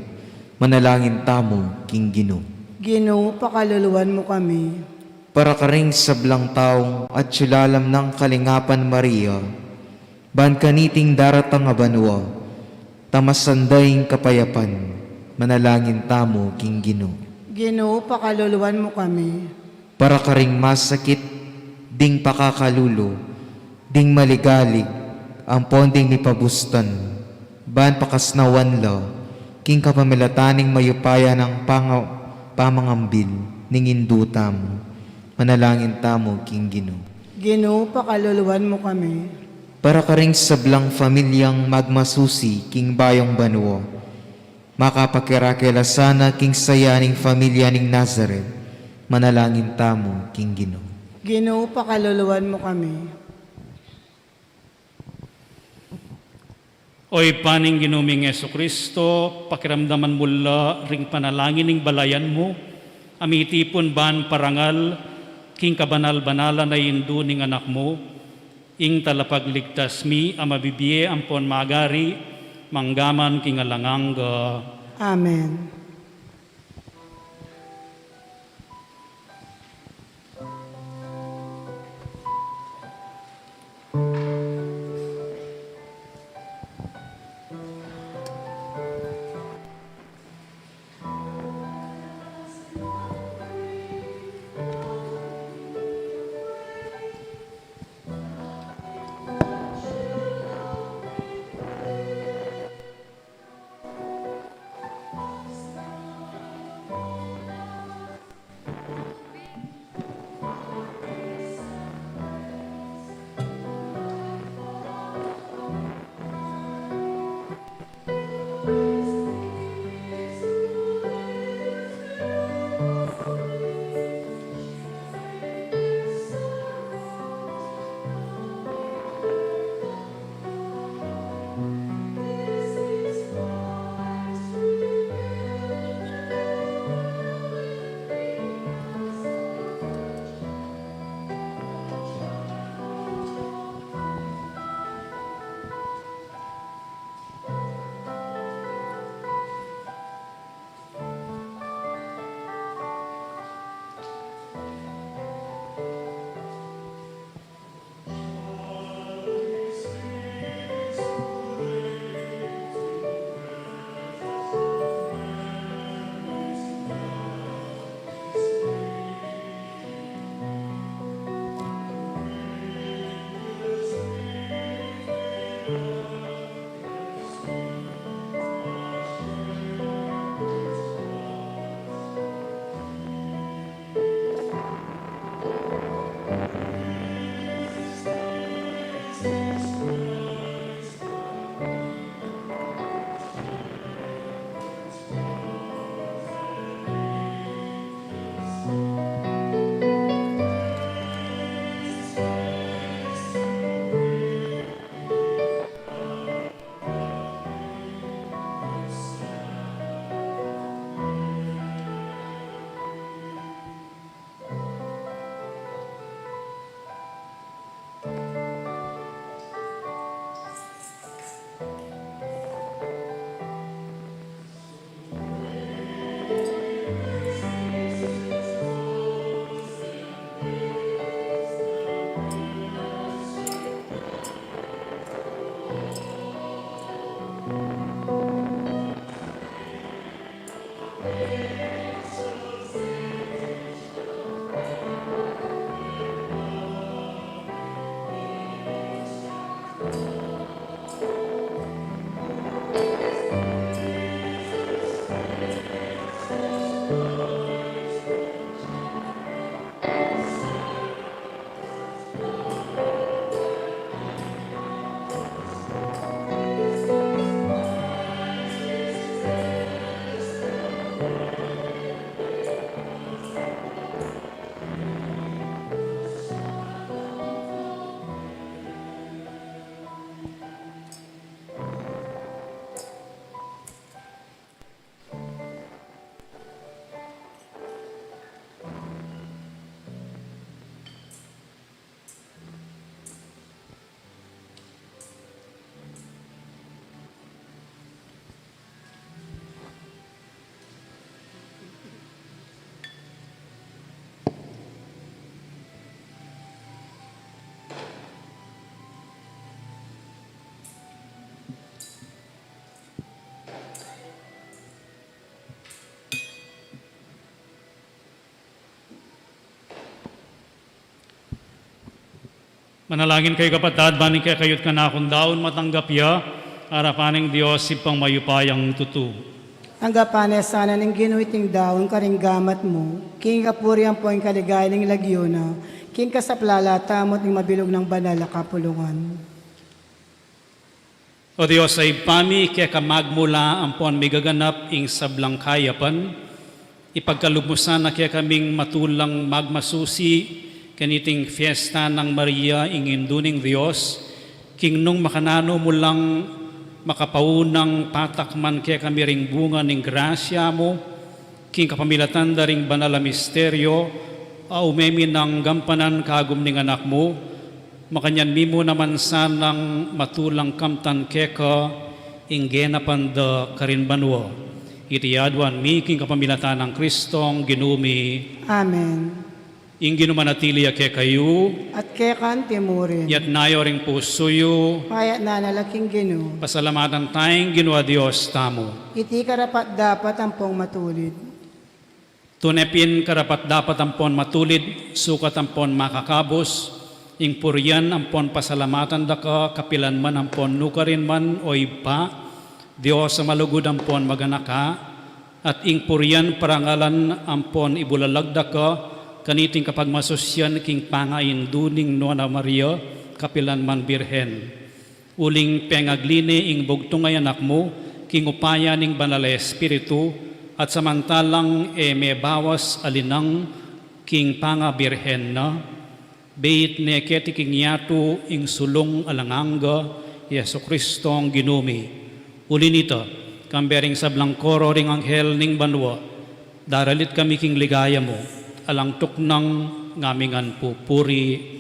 manalangin tamu king Ginu. Ginu, pakaluluan mu kami. Para karing sablang taung atyu lalam nang kalingapan Maria, ban kaniting daratang a banua, tamasan da ing kapayapan, manalangin tamu king Ginu. Ginu, pakaluluan mu kami. Para karing masakit ding pakakalulu, ding maligalig, ampon ding mipabustan, ban pakasnawan la king kapamilatan ning mayupaya nang panga-, pamangambil ning Indu tamu. Manalangin tamu king Ginu. Ginu, pakaluluan mu kami. Para karing sablang familyang magmasusi king bayung banua, makapakirake la sana king saya ning familya ning Nazaret. Manalangin tamu king Ginu. Ginu, pakaluluan mu kami. O Ibpa ning Ginu ming Jesucristo, pakiramdaman mu la ring panalangin ning balayan mu, a mitipun ban parangal king kabanal-banalan a Indu ning Anak mu, ing Talapagligtas mi a mabibie ampon magari manggaman king alang angga. Amen. Manalangin kayu, kapatad, ban ing kekayu't kanakung daun matanggap ya arapan ning Dios Ibpang mayupayang tutu. Tanggapan na sana ning Ginu iting daun karing gamat mu, king kapurian ampon kaligayan ning lagyu na, king kasaplalan tamu at ning mabilug nang banal a kapulungan. O Dios a Ibpa mi, keka magmula ampon migaganap ing sablang kayapan, ipagkalub mu sana kekaming matulang magmasusi kaniting fiesta nang Maria, ing Indu ning Dios, king nung makananu mu lang makapaunang patakman kekami ring bunga ning grasya mu, king kapamilatan da ring banal a misteryo a ume mi nang gampanan kagum ning Anak mu, makanyan mi mu naman sanang matulang kamtan keka ing genapan da karin banua. Iti aduan mi king kapamilatan nang Kristong Ginu mi. Amen. Ing Ginu manatili ya kekayu. At keka anti mu rin. Iyatas yu ring pusu yu. Mayap na la king Ginu. Pasalamatan taya ing Ginu a Dios tamu. Iti karapat-dapat ampong matulid. Tune pin karapat-dapat ampon matulid, sukat ampon makakabus, ing purian ampon pasalamatan da ka kapilan man ampon nukarin man, o Ibpa, Dios a malugud ampon maganaka, at ing purian, parangalan ampon ibulalag da ka kaniting kapagmasusian king pangaindu ning Nuan a Maria, kapilan man Birhen. Uling pengagli ne ing bugtung a Anak mu king upaya ning Banal a Espiritu, at samantalang e mebawas a linang king pangabirhen na, beit ne keti king yatu ing sulung alang angga, i Jesucristong Ginu mi. Uli nita, kambe ring sablang koro ring anghel ning banua, daralit kami king ligaya mu, alang tuknang ngamingan pupuri.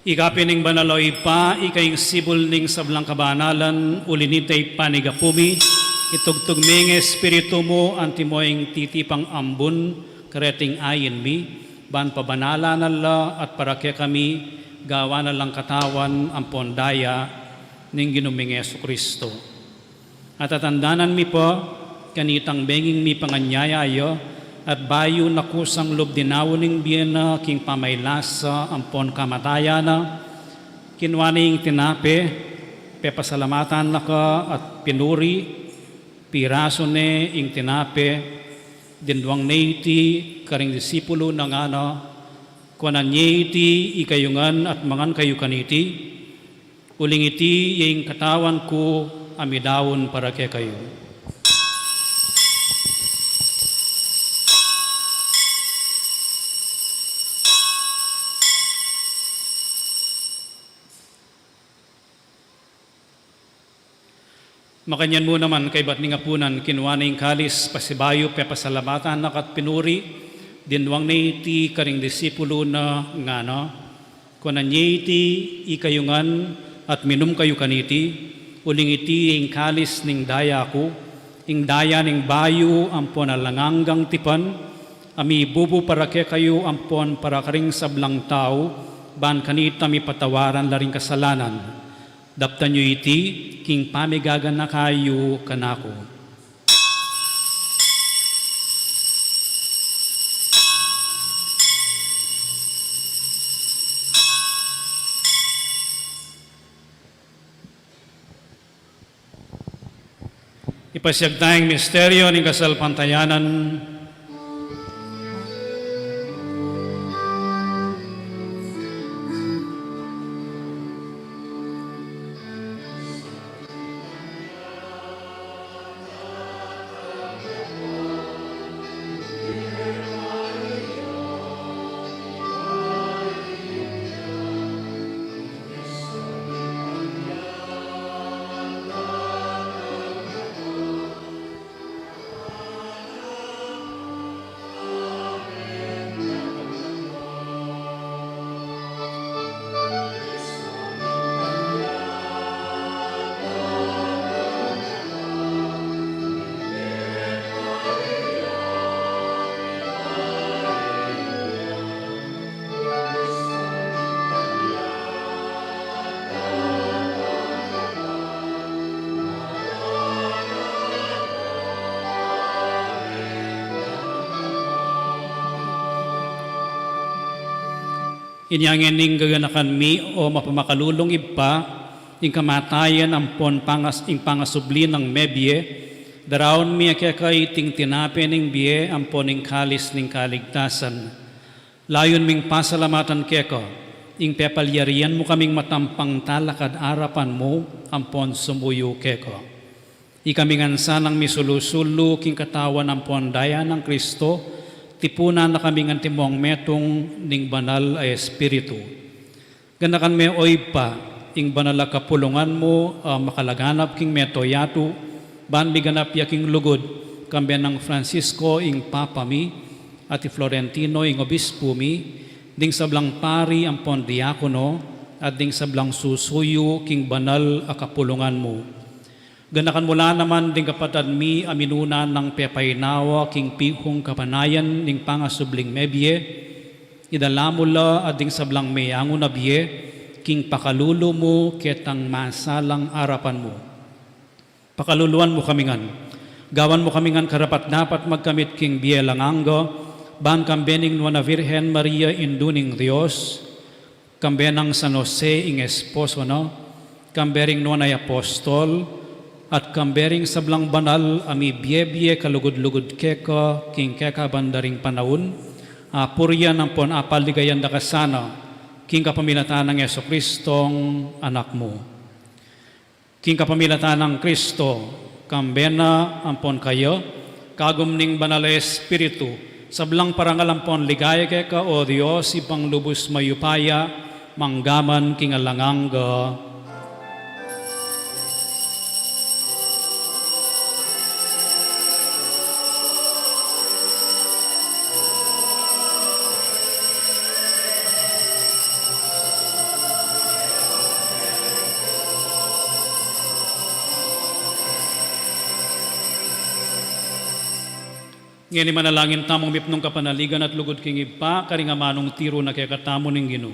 Ika pin ing banal, o Ibpa, ika ing sibul ning sablang kabanalan, uli nita ipanigapu mi, itugtug me ing Espiritu mu antimo ing titipang ambun kareting ain mi, ban pabanalan na la at para kekami gawan na lang katawan ampon daya ning Ginu ming Jesucristo. At tatandanan mi pa, kanitang benging mipanganyaya ya, at bayu na kusang lub dinaun ing bie na king pamaylasa ampon kamatayan na, kinua ne ing tinape, pepasalamatan na ka at pinuri, pirasu ne ing tinape, dinduang ne iti karing disipulu na ngana, kuanan ye iti ikayu ngan at mangan kayu kaniti, uling iti ya ing katawan ku a midaun para kekayu. Makanyan mu naman kaybat ning apunan, kinua ne ing kalis, pasibayu pepasalamatan na ka at pinuri, dinduang ne iti karing disipulu na ngana, kuanan ye iti ikayu ngan at minum kayu kaniti, uling iti ing kalis ning daya ku, ing daya ning bayu ampon alang anggang tipan, a mibubu para kekayu ampon para karing sablang tau, ban kanita mipatawaran la ring kasalanan. Daptan yu iti king pamigaganaka yu kanaku. Ipasiag taya ing misteryo ning kasalpantayanan. Inya ngeni ing gaganakan mi, o mapamakalulung Ibpa, ing kamatayan ampon pangas-, ing pangasubli nang mebie, daraun mi keka iting tinape ning bie ampon ing kalis ning kaligtasan. Layun ming pasalamatan keka ing pepalyarian mu kaming matampang talakad arapan mu ampon sumuyu keka. Ikami ngan sanang misulu-sulu king katawan ampon daya nang Kristo, tipunan na kami ngan timong metung ning Banal a Espiritu. Ganakan me, o Ibpa, ing banal a kapulungan mu, a makalaganap king meto yatu, ban miganap ya king lugud, kambe nang Francisco ing Papa mi, at i Florentino ing Obispu mi, ding sablang pari ampon diakono, at ding sablang susuyu king banal a kapulungan mu. Ganakan mu la naman ding kapatad mi a minuna nang pepainawa king pihung kapanayan ning pangasubling mebie, idala mu la at ding sablang meangu na bie king pakalulu mu ketang masalang arapan mu. Pakaluluan mu kami ngan. Gawan mu kami ngan karapat-dapat magkamit king bie alang angga, ban kambe ning Nuan a Virgen Maria, Indu ning Dios, kambe nang San Jose ing esposo na, kambe ring nuan a apostol, at kambe ring sablang banal a mibie-bie kalugud-lugud keka king kekabanda ring panaun, apurian ampon apaligayan da ka sana, king kapamilatan nang Jesucristong Anak mu. King kapamilatan nang Kristo, kambe na ampon kaya, kagum ning Banal a Espiritu, sablang parangal ampon ligaya keka, o Dios, Ibpang lubus mayupaya, manggaman king alang angga. Ngeni manalangin tamung mipnung kapanaligan at lugud king Ibpa, karing amanung tiru na kekatamu ning Ginu.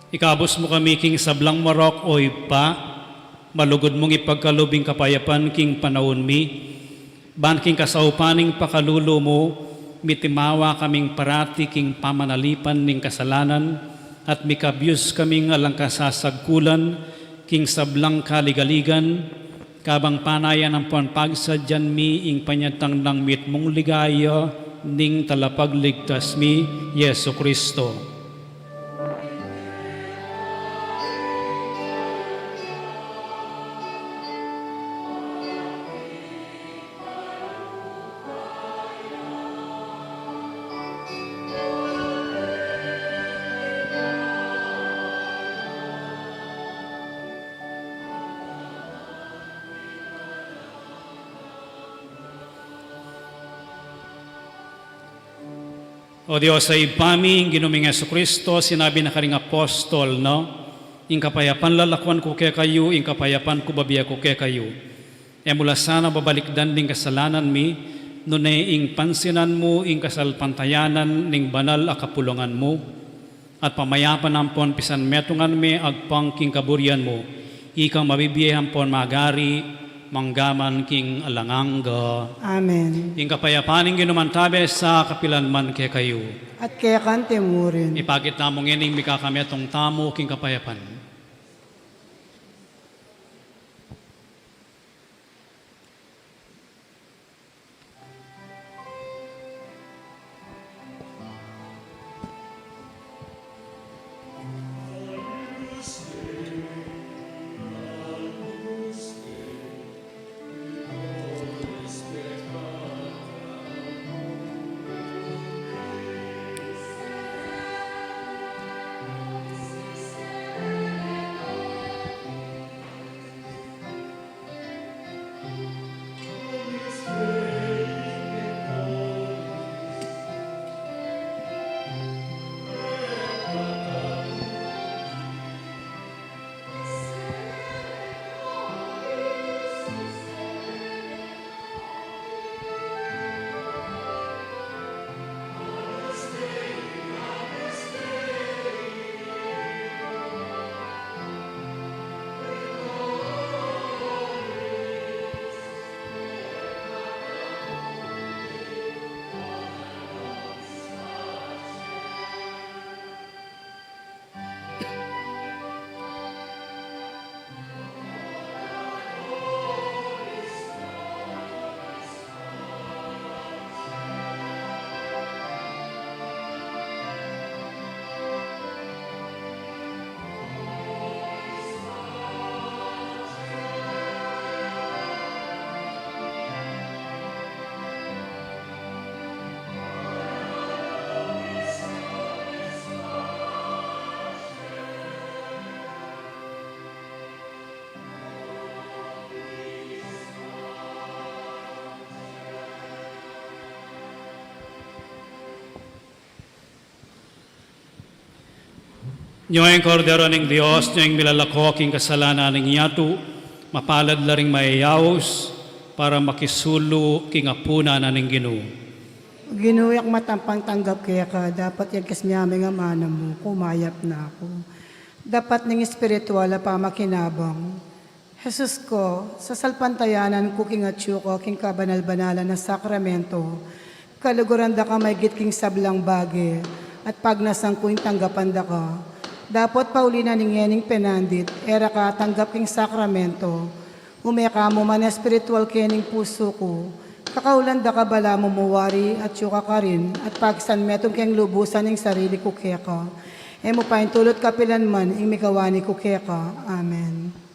Ikabus mu kami king sablang marok, o Ibpa, malugud mung ipagkalub ing kapayapan king panaun mi, ban king kasaupan ning pakalulu mu, mitimawa kaming parati king pamanalipan ning kasalanan, at mikabyus kaming alang kasasagkulan king sablang kaligaligan, kabang panayan ampon pagsadyan mi ing panyatang nang mitmung ligaya ning Talapagligtas mi, Jesucristo. O Dios a Ibpa mi, ing Ginu ming Jesucristo, sinabi na karing apostol na, ing kapayapan lalakuan ku kekayu, ing kapayapan ku bibie ku kekayu. E mu la sana babalikdan ding kasalanan mi, nune ing pansinan mu ing kasalpantayanan ning banal a kapulungan mu, at pamayapan ampon pisanmetungan me agpang king kaburian mu, ikang mabibie ampon magari, manggaman king alang angga. Amen. Ing kapayapan ning Ginu mantabe sa kapilan man kekayu. At keka mu rin. Ipakit tamu ngening mikakametung tamu king kapayapan. Nyo ing Kordero ning Dios, nyo ing milalako king kasalanan ning yatu, mapalad la ring mayayaus, para makisulu king apunan na ning Ginu. Ginu, e ku matampang tanggap keka, dapot yagkas me ing amanu mu, kumayap na ku. Dapat ning espiritual a pamakinabang. Jesus ko, sasalpantayanan ku king atyu ka king kabanal-banalan a sakramento, kaluguran da ka maygit king sablang bage, at pagnasan ku ing tanggapan da ka. Dapot pauli na ning ngening penandit, e ra ka atanggap king sakramento, ume ka mu man espiritual kening pusu ku, kakaulan da ka balamu mu wari atyu ka karin, at pagsanmetung keng lubusan ing sarili ku keka. E mu paintulut kapilan man ing migawa ni ku keka. Amen.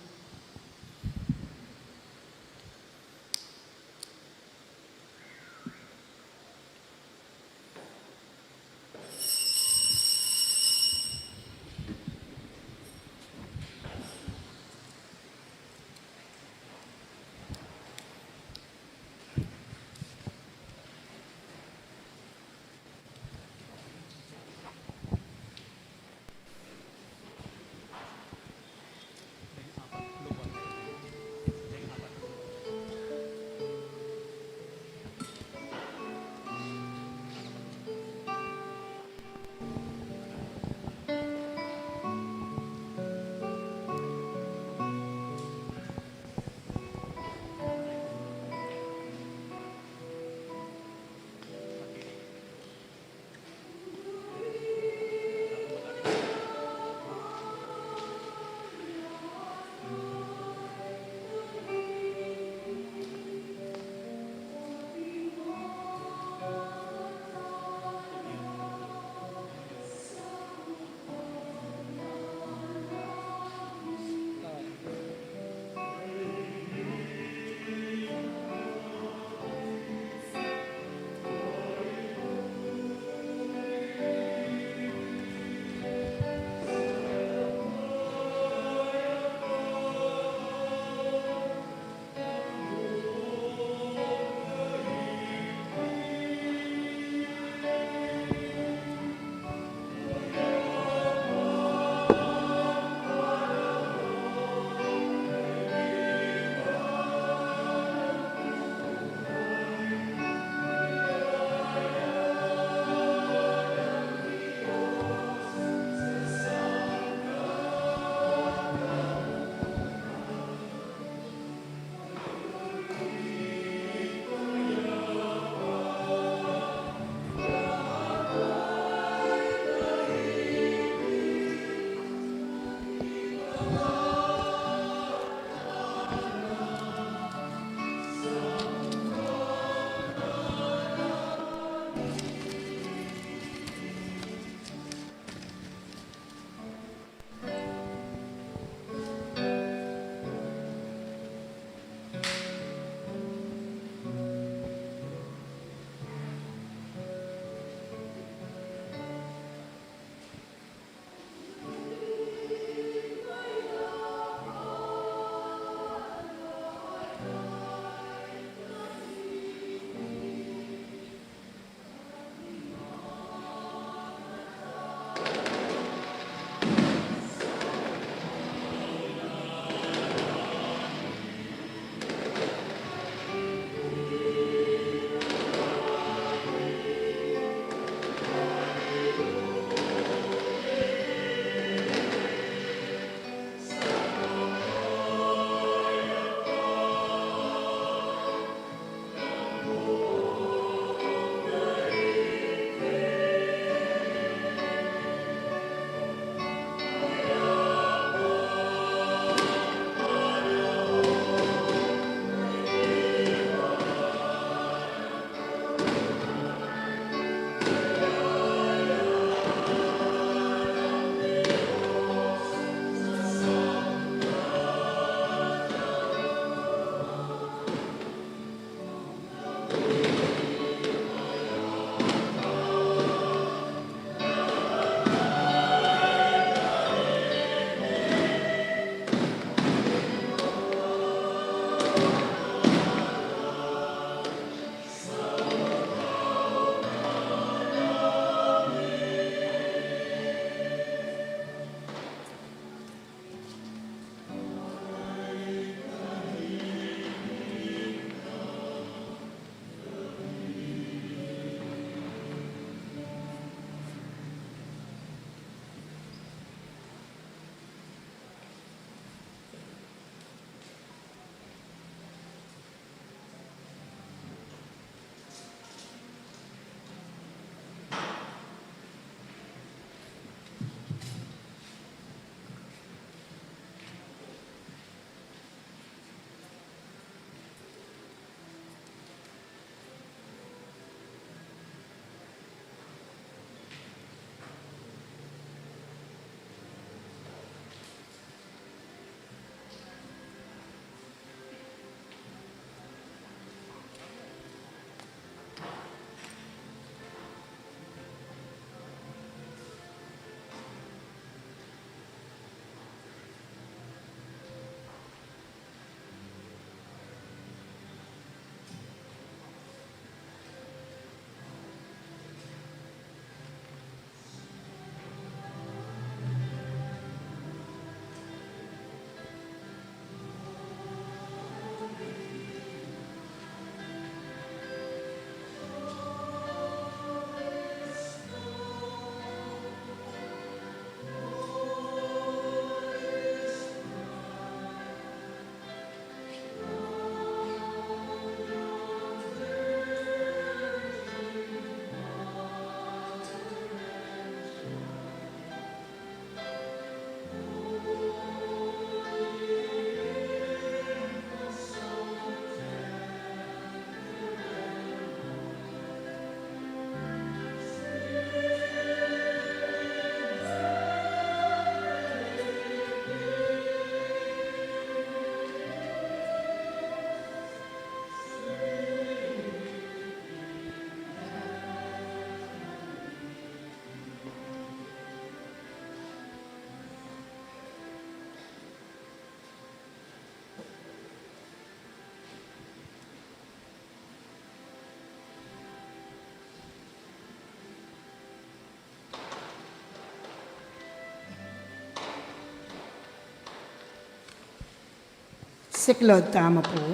Siklaud tamu pu.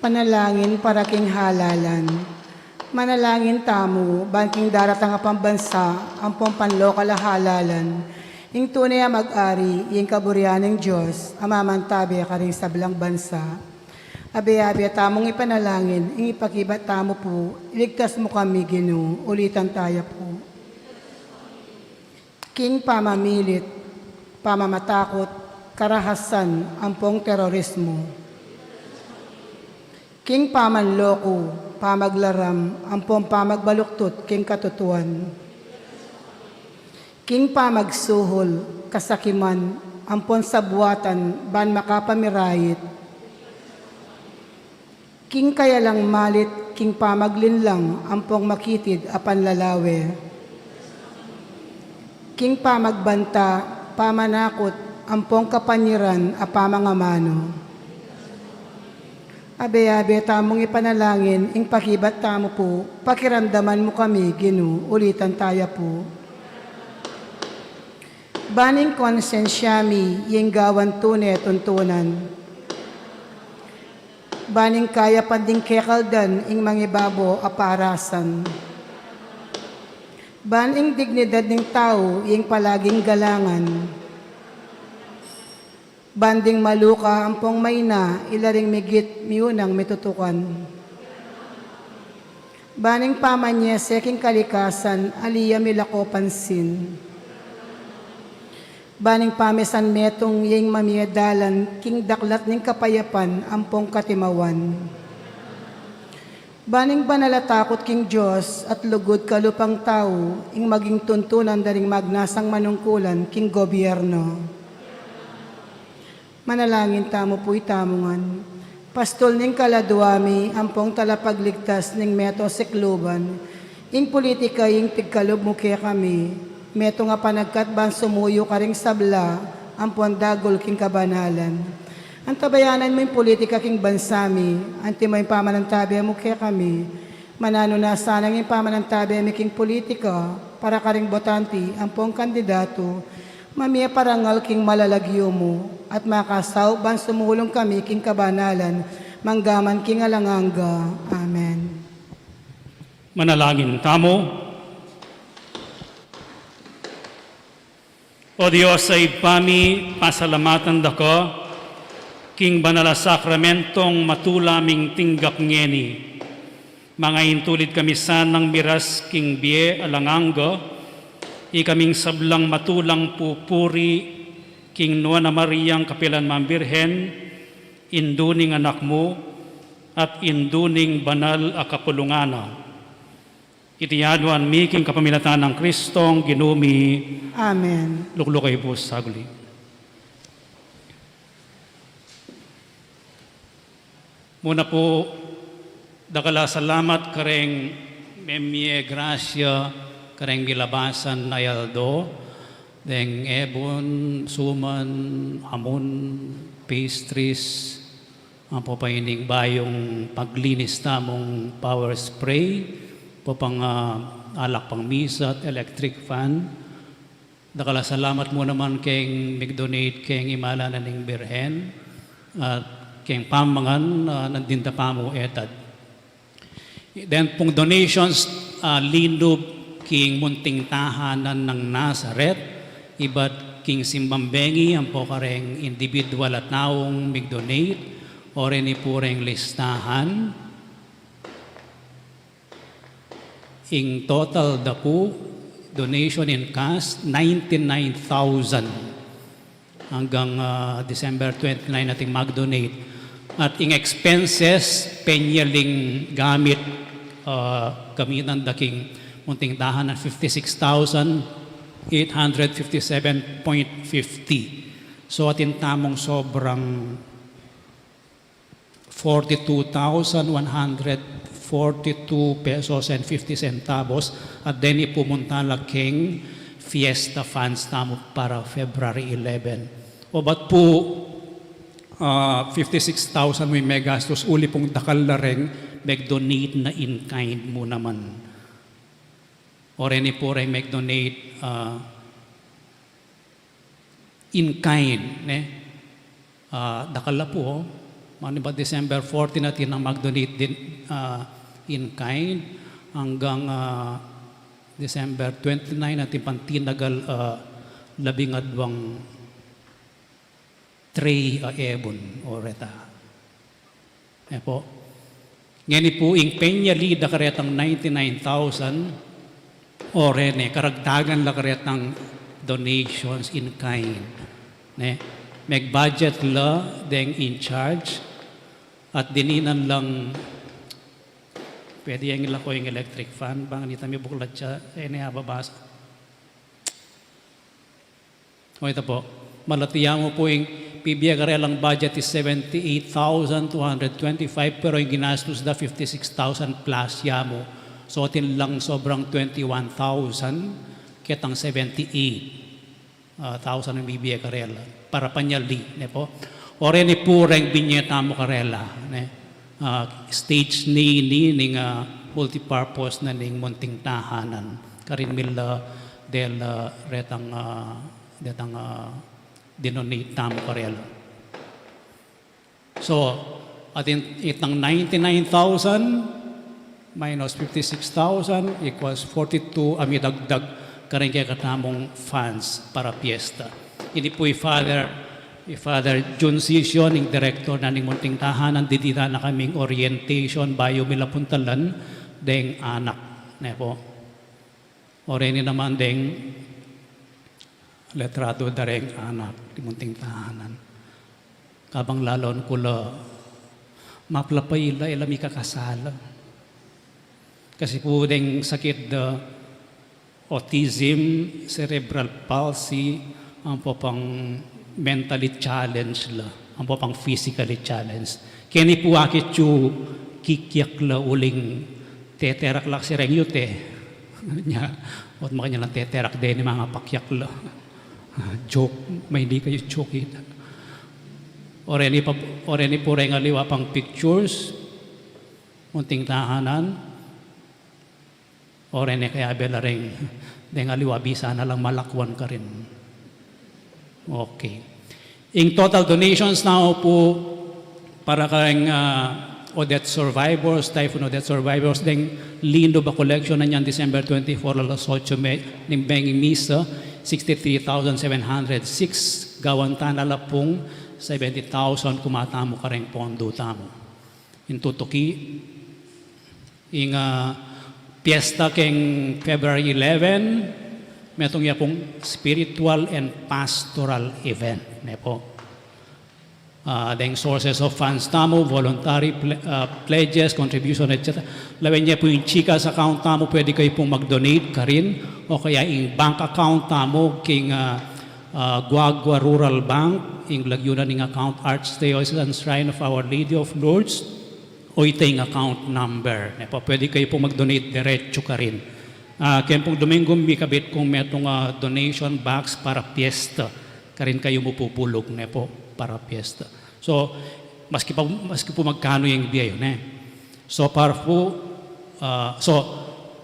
Panalangin para king halalan. Manalangin tamu, ban king daratang a pambansa, ampong panlokal a halalan, ing tune a mag-ari, ing kaburian ning Dios, a mamantabe karing sablang bansa. Abe-abe tamung ipanalangin, ing ipakibat tamu pu, iligtas mu kami, Ginu, ulitan taya pu. King pamamilit, pamamatakut, karahasan, ampong terorismo. King pamanloko, pamaglaram, ampong pamagbaluktut king katutuan. King pamagsuhul, kasakiman, ampong sabuatan, ban makapamirayit. King kayalang malit, king pamaglinlang, ampong makitid a panlalawe. King pamagbanta, pamanakut, ampong kapanyiran a pamangamanu. Abe-abe tamung ipanalangin, ing pakibat tamu pu, pakiramdaman mu kami, Ginu, ulitan taya pu. Ban ing konsensya mi, ing gawan tune tuntunan. Ban ing kayapan ding kekaldan, ing mangibabo a parasan. Ban ing dignidad ning tau, ing palaging galangan. Ban ding maluka ampong maina, ila ring migit miunang mitutukan. Ban ing pamanyese king kalikasan, ali ya milako pansin. Ban ing pamisan metung ya ing mamie dalan, king daklat ning kapayapan, ampong katimawan. Ban ing banal a takut king Dios, at lugud kalupang tau, ing maging tuntunan da ring magnasang manungkulan, king gobyerno. Manalangin tamu pu itamu ngan. Pastul ning kaladua mi, ampong talapagligtas ning meto sikluban. Ing pulitika ing pigkalub mu kekami. Metung a panagkat ban sumuyu karing sabla, ampong dagul king kabanalan. Antabayanan mu ing pulitika king bansa mi, antimo ing pamanantabe mu kekami. Mananu na sana ing pamanantabe mi king pulitika, para karing botante, ampong kandidatu, mamie parangal king malalagyu mu, at makasaup ban sumulung kami king kabanalan, manggaman king alang angga. Amen. Manalangin tamu. O Dios a Ibpa mi, pasalamatan da ka, king banal a sakramentong matula ming tinggap ngeni. Mangaintulid kami sanang miras king bie alang angga, ikaming sablang matulang pupuri, king Nuan a Mariang kapilan mang Birhen, indu ning Anak mu, at indu ning banal a kapulungan na. Iti aduan mi king kapamilatan nang Kristong Ginu mi. Amen. Lukluk kayu pu saguli. Muna pu, dakal a salamat kareng memie grasya kareng milabasan a aldo, deng ebun, suman, amun, pastries, ampo pa ining bayung paglinis tamung power spray, ampo pang, ah, alak pang misa at electric fan. Dakal a salamat mu naman keng mig-donate keng Imalanan ning Birhen, at keng pamangan, ah, nandin da pa mu etad. Den pung donations, ah, linub king munting tahanan nang Nazaret, ibat king simbang bengi, ampo kareng individual a taung mig-donate, o reni pu reng listahan. Ing total da pu, donation in cash, ninety-nine thousand. Anggang, ah, December twenty-nine ating mag-donate. At ing expenses, penyaling gamit, ah, gamitan da king munting tahanan, fifty-six thousand eight hundred fifty-seven point fifty. So, atin tamung sobrang forty-two thousand one hundred forty-two pesos and fifty centavos, at deni pu munta la keng fiesta funds tamu para February eleven. Obat pu, ah, fifty-six thousand mu ing megastus, uli pung dakal la reng meg-donate na in kind mu naman. O reni pu reng meg-donate, ah, in kind, ne? Ah, dakal la pu, oh. Manibat December fourteen atin nang mag-donate din, ah, in kind, anggang, ah, December twenty-nine atin pang tinagal, ah, labing adwang tray a ebun o reta. E pu. Ngeni pu ing penyali da karetang ninety-nine thousand, o reni, karagdagan la karetang donations in kind. Ne? Meg-budget la deng in charge at dininan lang, pwede yang ilako ing electric fan, bang nita mi buklat ya, e ne ababasa. O, ita pu. Malati ya mu pu ing pibie karelang budget is seventy-eight thousand two hundred twenty-five, pero ing ginastus da fifty-six thousand plus ya mu. So, atin lang sobrang twenty-one thousand, ketang seventy-eight, ah, thousand ing bibie karela. Para panyali, ne pu. O reni pu reng binye tamu karela, ne? Ah, stage nini ning, ah, multipurpose na ning munting tahanan. Karin mila del, ah, retang, ah, detang, ah, dinonate tamu karela. So, atin itang ninety-nine thousand minus fifty-six thousand equals forty-two a midagdag karing kekatamung funds para piyesta. Ini pu i Father, i Father Jun Sisio, ning direktor na ning munting tahanan, didita na kaming orientation bayu mi la puntalan deng anak, ne pu. O reni naman deng letradu da reng anak ning munting tahanan. Kabang laluan ku la, mapla pa ila, ila mikakasala. Kasi pu deng sakit da autism, cerebral palsy, ampo pang mentally challenged la, ampo pang physically challenged. Keni pu akit yu kikyak la uling teterak la kasi reng yute. Nya, ot makanyan lang teterak de ini mangapakyak la. Joke, maindi kayu joke ita. O reni pa, o reni pu reng aliwa pang pictures, munting tahanan. O reni kayabe la reng, deng aliwa bisa na lang malakwan karin. Okay. Ing total donations na pu para kareng, ah, Odette survivors, Typhoon Odette survivors, deng linub a collection na nyan December twenty-four, alas ocho me-, ning bengi misa, sixty-three thousand seven hundred six, gawan tana la pung seventy thousand kumatamu kareng pondo tamu. Ing tutuki, ing, ah, piyesta keng February eleven, metung ya pung spiritual and pastoral event, ne pu. Ah, deng sources of funds tamu, voluntary ple-, ah, pledges, contribution, et cetera. Lawen ye pu ing Gcash account tamu, pwede kayu pung mag-donate karin, o kaya ing bank account tamu king, ah, ah, Guagua Rural Bank, ing lagyu na ning account, Archdiocesan Shrine of Our Lady of Lourdes, o ita ing account number. Ne pu, pwede kayu pung mag-donate diretsu karin. Ah, keng pung Domingo mikabit kung metung, ah, donation box para piyesta. Karin kayu mu pupulug, ne pu, para piyesta. So, maski pa, maski pu magkanu ing bie yu, ne? So far pu, ah, so,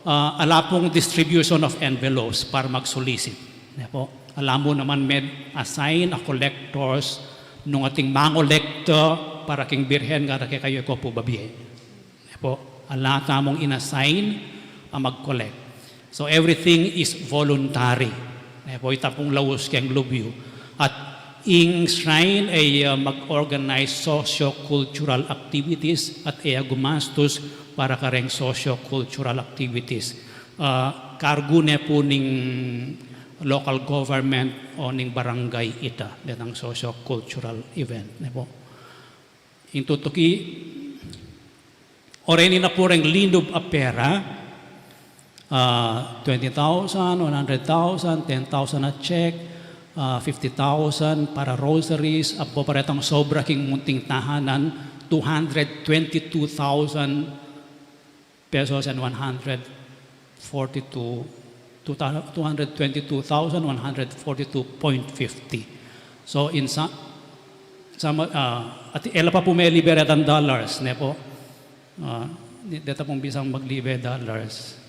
ah, ala pung distribution of envelopes para mag-solicit, ne pu. Ala mu naman me-assign a collectors nung ating mangolekta para king Birhen, ngara kekayu e ko pu babie. Ne pu, ala tamung in-assign a mag-collect. So everything is voluntary. Ne pu, ita pung laus keng lub yu. At ing shrine e, ah, mag-organize socio-cultural activities at e ya gumastus para kareng socio-cultural activities. Ah, kargu ne pu ning local government o ning barangay ita, detang socio-cultural event, ne pu. Ing tutuki, o reni na pu reng linub a pera, ah, twenty thousand, one hundred thousand, ten thousand a check, ah, fifty thousand para rosaries, ampo pa retang sobra king munting tahanan, two hundred twenty-two thousand pesos and one hundred forty-two, two thou-, two hundred twenty-two thousand one hundred forty-two point fifty. So, in sa-, sa-, ah, at e la pa pu melibe retang dollars, ne pu? Ah, di-, deta pung bisang maglibe dollars.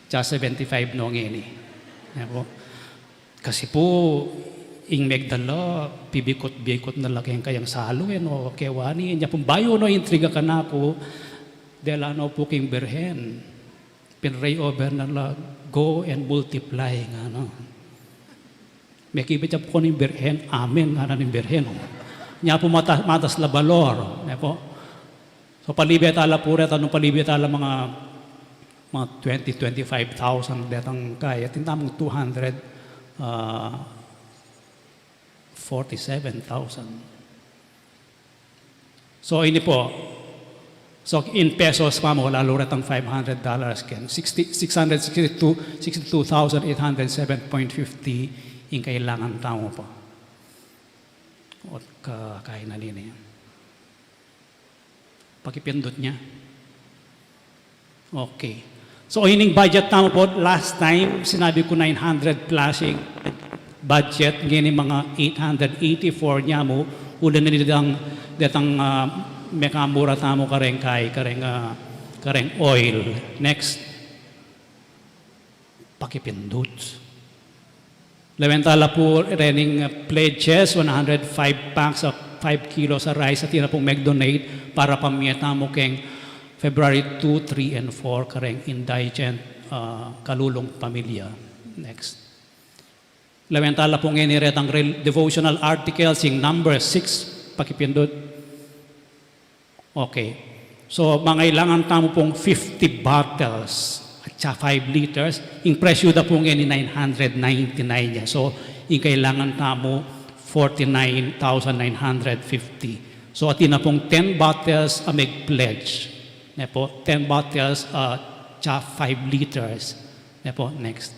Just seventy-five no ngeni. Ne pu? Kasi pu, Ing megdala, pibikut-bikut na la keng kayang salu, e no, kewani, inya pung bayu no intriga kanaku, dela no pu king Birhen, pinray over na la, "Go and multiply," ngana. Mekibat ya pu keni ing Birhen, "Amen," ngana ning Birhen. Nya pu matas, matas la balor, ne pu. So, palibe tala pu reta, nung palibe tala mga, mga twenty, twenty-five thousand detang kaya, atin tamung two hundred, ah, forty-seven thousand. So, ini pu. So, in pesos pa mu, lalu retang five hundred dollars ken, sixty, six hundred sixty-two, sixty-two thousand eight hundred seven point fifty ing kailangan tamu pu. Ot ka, kainan ini. Pakipindut nya. Okay. So, ining budget tamu pu, last time, sinabi ku nine hundred plus ing budget, ngeni mga eight hundred eighty-four nya mu, uli na detang, detang, ah, mekamura tamu kareng kai, kareng, ah, kareng oil. Next. Pakipindut. Lawen tala pu rening, uh, pledges, one hundred five packs of five kilos a rice, atin na pung meg-donate para pamie tamu keng February two, three, and four kareng indigent, uh, kalulung pamilya. Next. Lawen tala pu ngeni retang rel-, devotional articles, ing number six, pakipindut. Okay. So, mangailangan tamu pung fifty bottles at saka five liters. Ing presyu da pu ngeni nine hundred ninety-nine ya. So, ing kailangan tamu forty-nine thousand nine hundred fifty. So, atin na pung ten bottles a meg-pledge. Ne pu, ten bottles, uh, at saka five liters. Ne pu, next.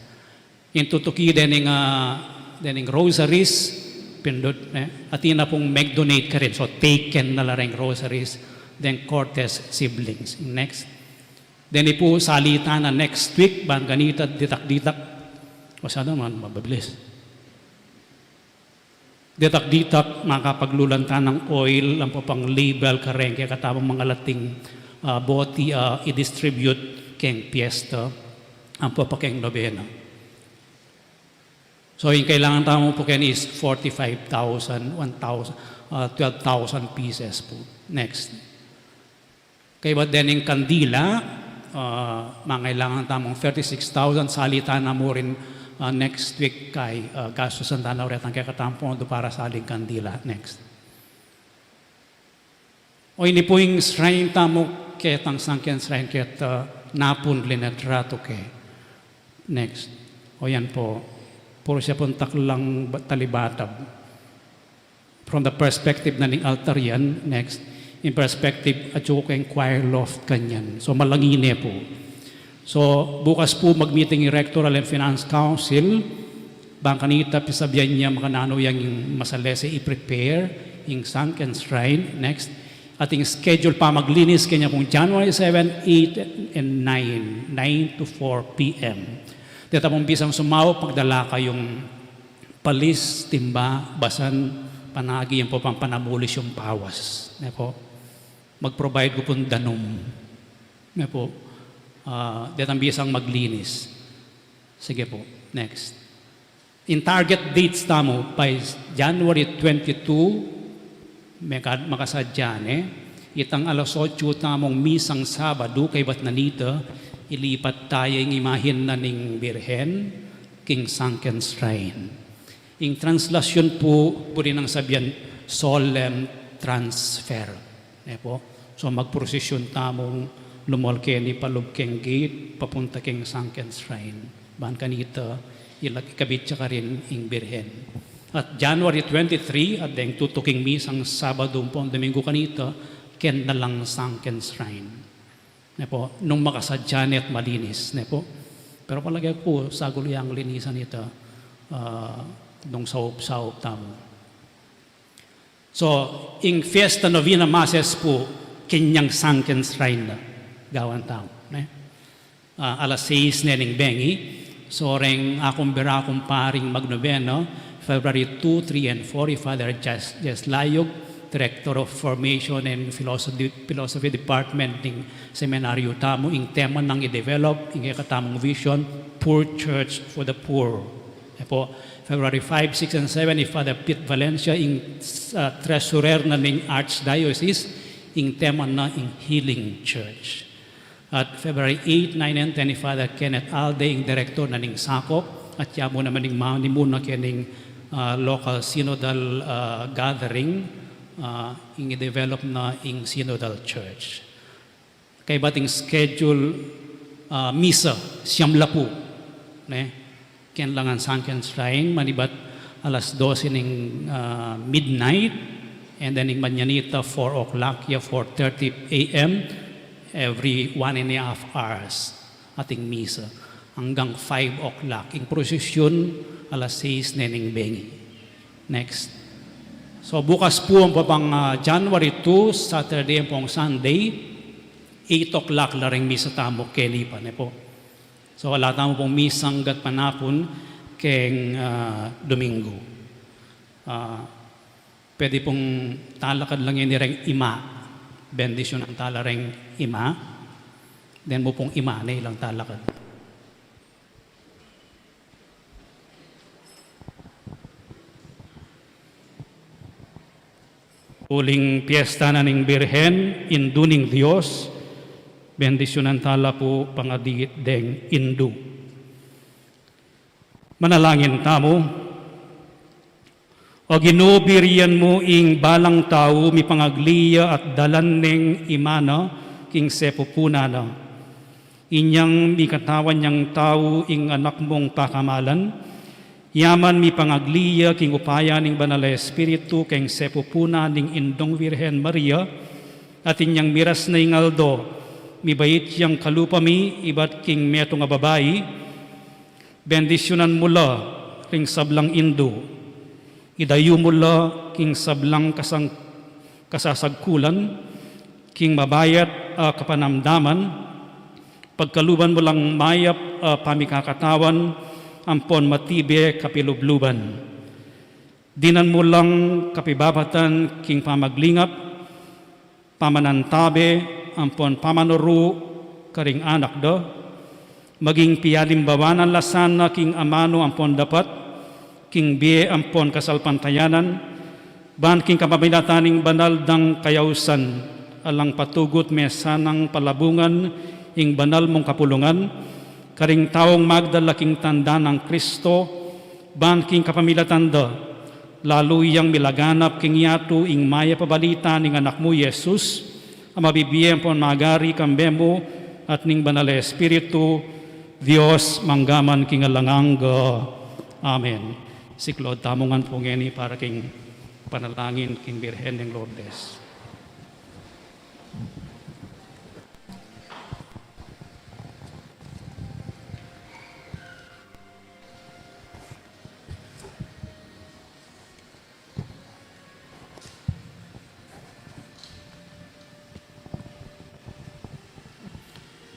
Ing tutuki dening, ah, dening rosaries, pindut, ne? Atin na pung meg-donate karin. So, taken na la reng rosaries, deng Cortes siblings. Next. Deni pu sali tana next week, ban kanita ditak-ditak. O sana man, mababilis. Ditak-ditak, makapaglulan tanang oil, ampo pang-label kareng kekatamung mangalating, ah, boti, ah, i-distribute keng piyesta, ampo pa keng nobena. So, ing kailangan tamu pu keni is forty-five thousand, one thousand, ah, twelve thousand pieces pu. Next. Kaybat dening kandila, ah, mangailangan tamung thirty-six thousand, sali tana mu rin, ah, next week kay, ah, gastusan tana retang kekatamung pondo para saling kandila. Next. O, ini pu ing shrine tamu, ketang sunken shrine keta, ah, napun linetratu ke. Next. O, yan pu. Puru siya pung taklang ba-, talibatab. From the perspective na ning altar yan, next, in perspective, atyu ku keng choir loft kanyan. So, malangin ne pu. So, bukas pu mag-meeting ing Rectoral and Finance Council, bang kanita pisabian ya makananu yang masalese i-prepare, ing sunken shrine, next. Ating schedule pamaglinis keni pung January seven, eight, and nine, nine to four P M. Deta pung bisang sumaup, magdala kayung palis, timba, basan, panagi, yan pu pang panabulis yung pawas. Ne pu? Mag-provide ku pung danum. Ne pu? Ah, detang bisang maglinis. Sige pu. Next. In target dates tamu, by January twenty-two, meka-, makasadya ne, itang alas otso tamung misang Sabadu kaybat na nita, ilipat taya ing imahen na ning Birhen, king sunken shrine. Ing translasyun pu, pwede nang sabian, solemn transfer. Ne pu? So, magprosesyon tamung lumul keni palub keng gate, papunta keng sunken shrine. Ban kanita, ila-, ikabit ya karin ing Birhen. At January twenty-three, at deng tutuking misang Sabadu ampong Domingo kanita, keni na lang sunken shrine. Ne pu, nung makasadya ne at malinis, ne pu. Pero palage ku, saguli yang linisan ita, ah, nung saup-saup tamu. So, ing fiesta novena masses pu, kenyang sunken shrine na, gawan tamu, ne? Ah, alas sais ne ning bengi. So, reng akung bira kumparing magnobena, February two, three, and four, i Father Jes-, Jes Layug, Director of Formation and Philosophy, Philosophy Department ning seminaryo tamu, ing tema nang i-develop, ing kekatamung vision, Poor Church for the Poor. E po, February five, six, and seven, i Father Pete Valencia, ing, ah, treasurer na ning Archdiocese, ing tema na ing Healing Church. At February eight, nine, and ten, i Father Kenneth Alde, ing direktor na ning sakop, at ya mu naman ing manimuna kening, ah, local synodal, ah, gathering, ah, ing i-develop na ing synodal church. Kaybat ing schedule, ah, misa, siyam la pu, ne? Ken lang ang Sunken Shrine, manibat alas dose ning, ah, midnight, and then ing manyanita, four o'clock ya, four thirty A M, every one and a half hours ating misa, anggang five o'clock. Ing prosesyon, alas sais ne ning bengi. Next. So, bukas pu ampong, ah, January two, Saturday ampong Sunday, eight o'clock la ring misa tamu keni pa, ne po. So, ala tamu pung misang gatpanapun keng, ah, Domingo. Ah, pwede pung talakad lang ini reng ima. Bendisyunan tala reng ima. Then mu pung ima, ne, ilang talakad. Uling piesta na ning Birhen, Indu ning Dios, bendisyunan tala pu pangadi deng Indu. Manalangin tamu. O Ginu, birian mu ing balang tau mipangagli ya at dalan neng ima na king sepupunan na. Inyang mikatawan yang tau ing Anak mung pakamalan, ya man mipangagli ya king upaya ning Banal a Espiritu keng sepupunan ning Indung Virgen Maria, at inyang miras na ing aldo, mibait yang kalupa mi ibat king metung a babai, bendisyunan mu la ring sablang indu, idayu mu la king sablang kasang-, kasasagkulan, king mabayat a kapanamdaman, pagkaluban mu lang mayap a pamikakatawan, ampon matibe kapilubluban. Dinan mu lang kapibabatan king pamaglingap, pamanantabe, ampon pamanuru karing anak da, maging pialimbawanan la sana king amanu ampon dapat, king bie ampon kasalpantayanan, ban king kapamilatan ning banal dang kayausan, alang patugut me sanang palabungan ing banal mung kapulungan, karing taung magdala king tanda nang Kristo, ban king kapamilatan da, lalu yang milaganap king yatu ing mayap a balita ning Anak mu, Jesus, a mabibie ampon magari kambe mu at ning Banal a Espiritu, Dios, mangga man king alang angga. Amen. Siklaud tamu ngan pu ngeni para king panalangin king Birhen ning Lourdes.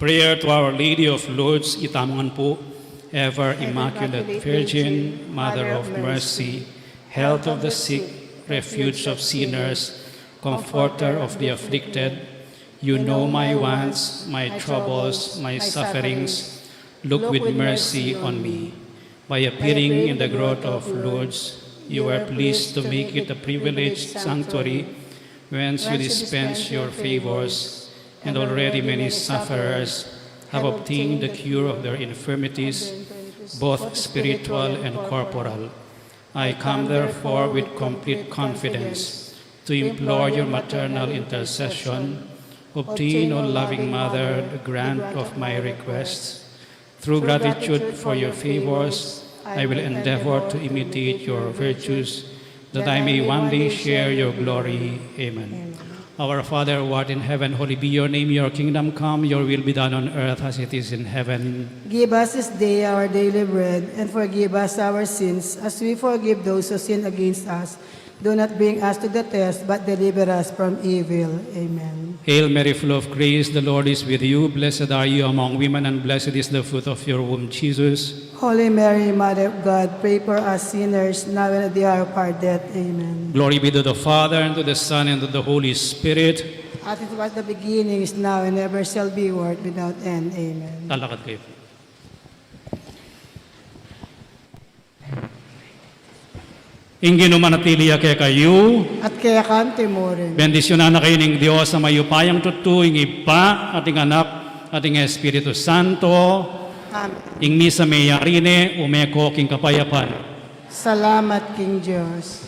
Prayer to Our Lady of Lourdes, itamu ngan pu. Ever Immaculate Virgin, Mother of Mercy, Health of the sick, Refuge of sinners, Comforter of the afflicted, you know my wants, my troubles, my sufferings. Look with mercy on me. By appearing in the grotto of Lourdes, you were pleased to make it a privileged sanctuary whence you dispense your favors, and already many sufferers have obtained the cure of their infirmities, both spiritual and corporal. I come, therefore, with complete confidence to implore your maternal intercession. Obtain, O loving Mother, the grant of my requests. Through gratitude for your favors, I will endeavor to imitate your virtues, that I may one day share your glory. Amen. Our Father, who art in heaven, holy be your name. Your kingdom come, your will be done on earth as it is in heaven. Give us this day our daily bread, and forgive us our sins, as we forgive those who sin against us. Do not bring us to the test, but deliver us from evil. Amen. Hail Mary, full of grace, the Lord is with you. Blessed are you among women, and blessed is the fruit of your womb, Jesus. Holy Mary, Mother of God, pray for us sinners, now and at the hour of our death. Amen. Glory be to the Father, and to the Son, and to the Holy Spirit. As it was the beginning, is now, and ever shall be, world without end. Amen. Lalakad kayo. Ing Ginu manatili ya kekayu. At kaya kanti mu rin. Bendisyunan na kayu ning Dios a mayupayang tutu, ing Ibpa, at ing Anak, at ing Espiritu Santo. Amen. Ing misa meyari ne, ume ko king kapayapan. Salamat king Diyos.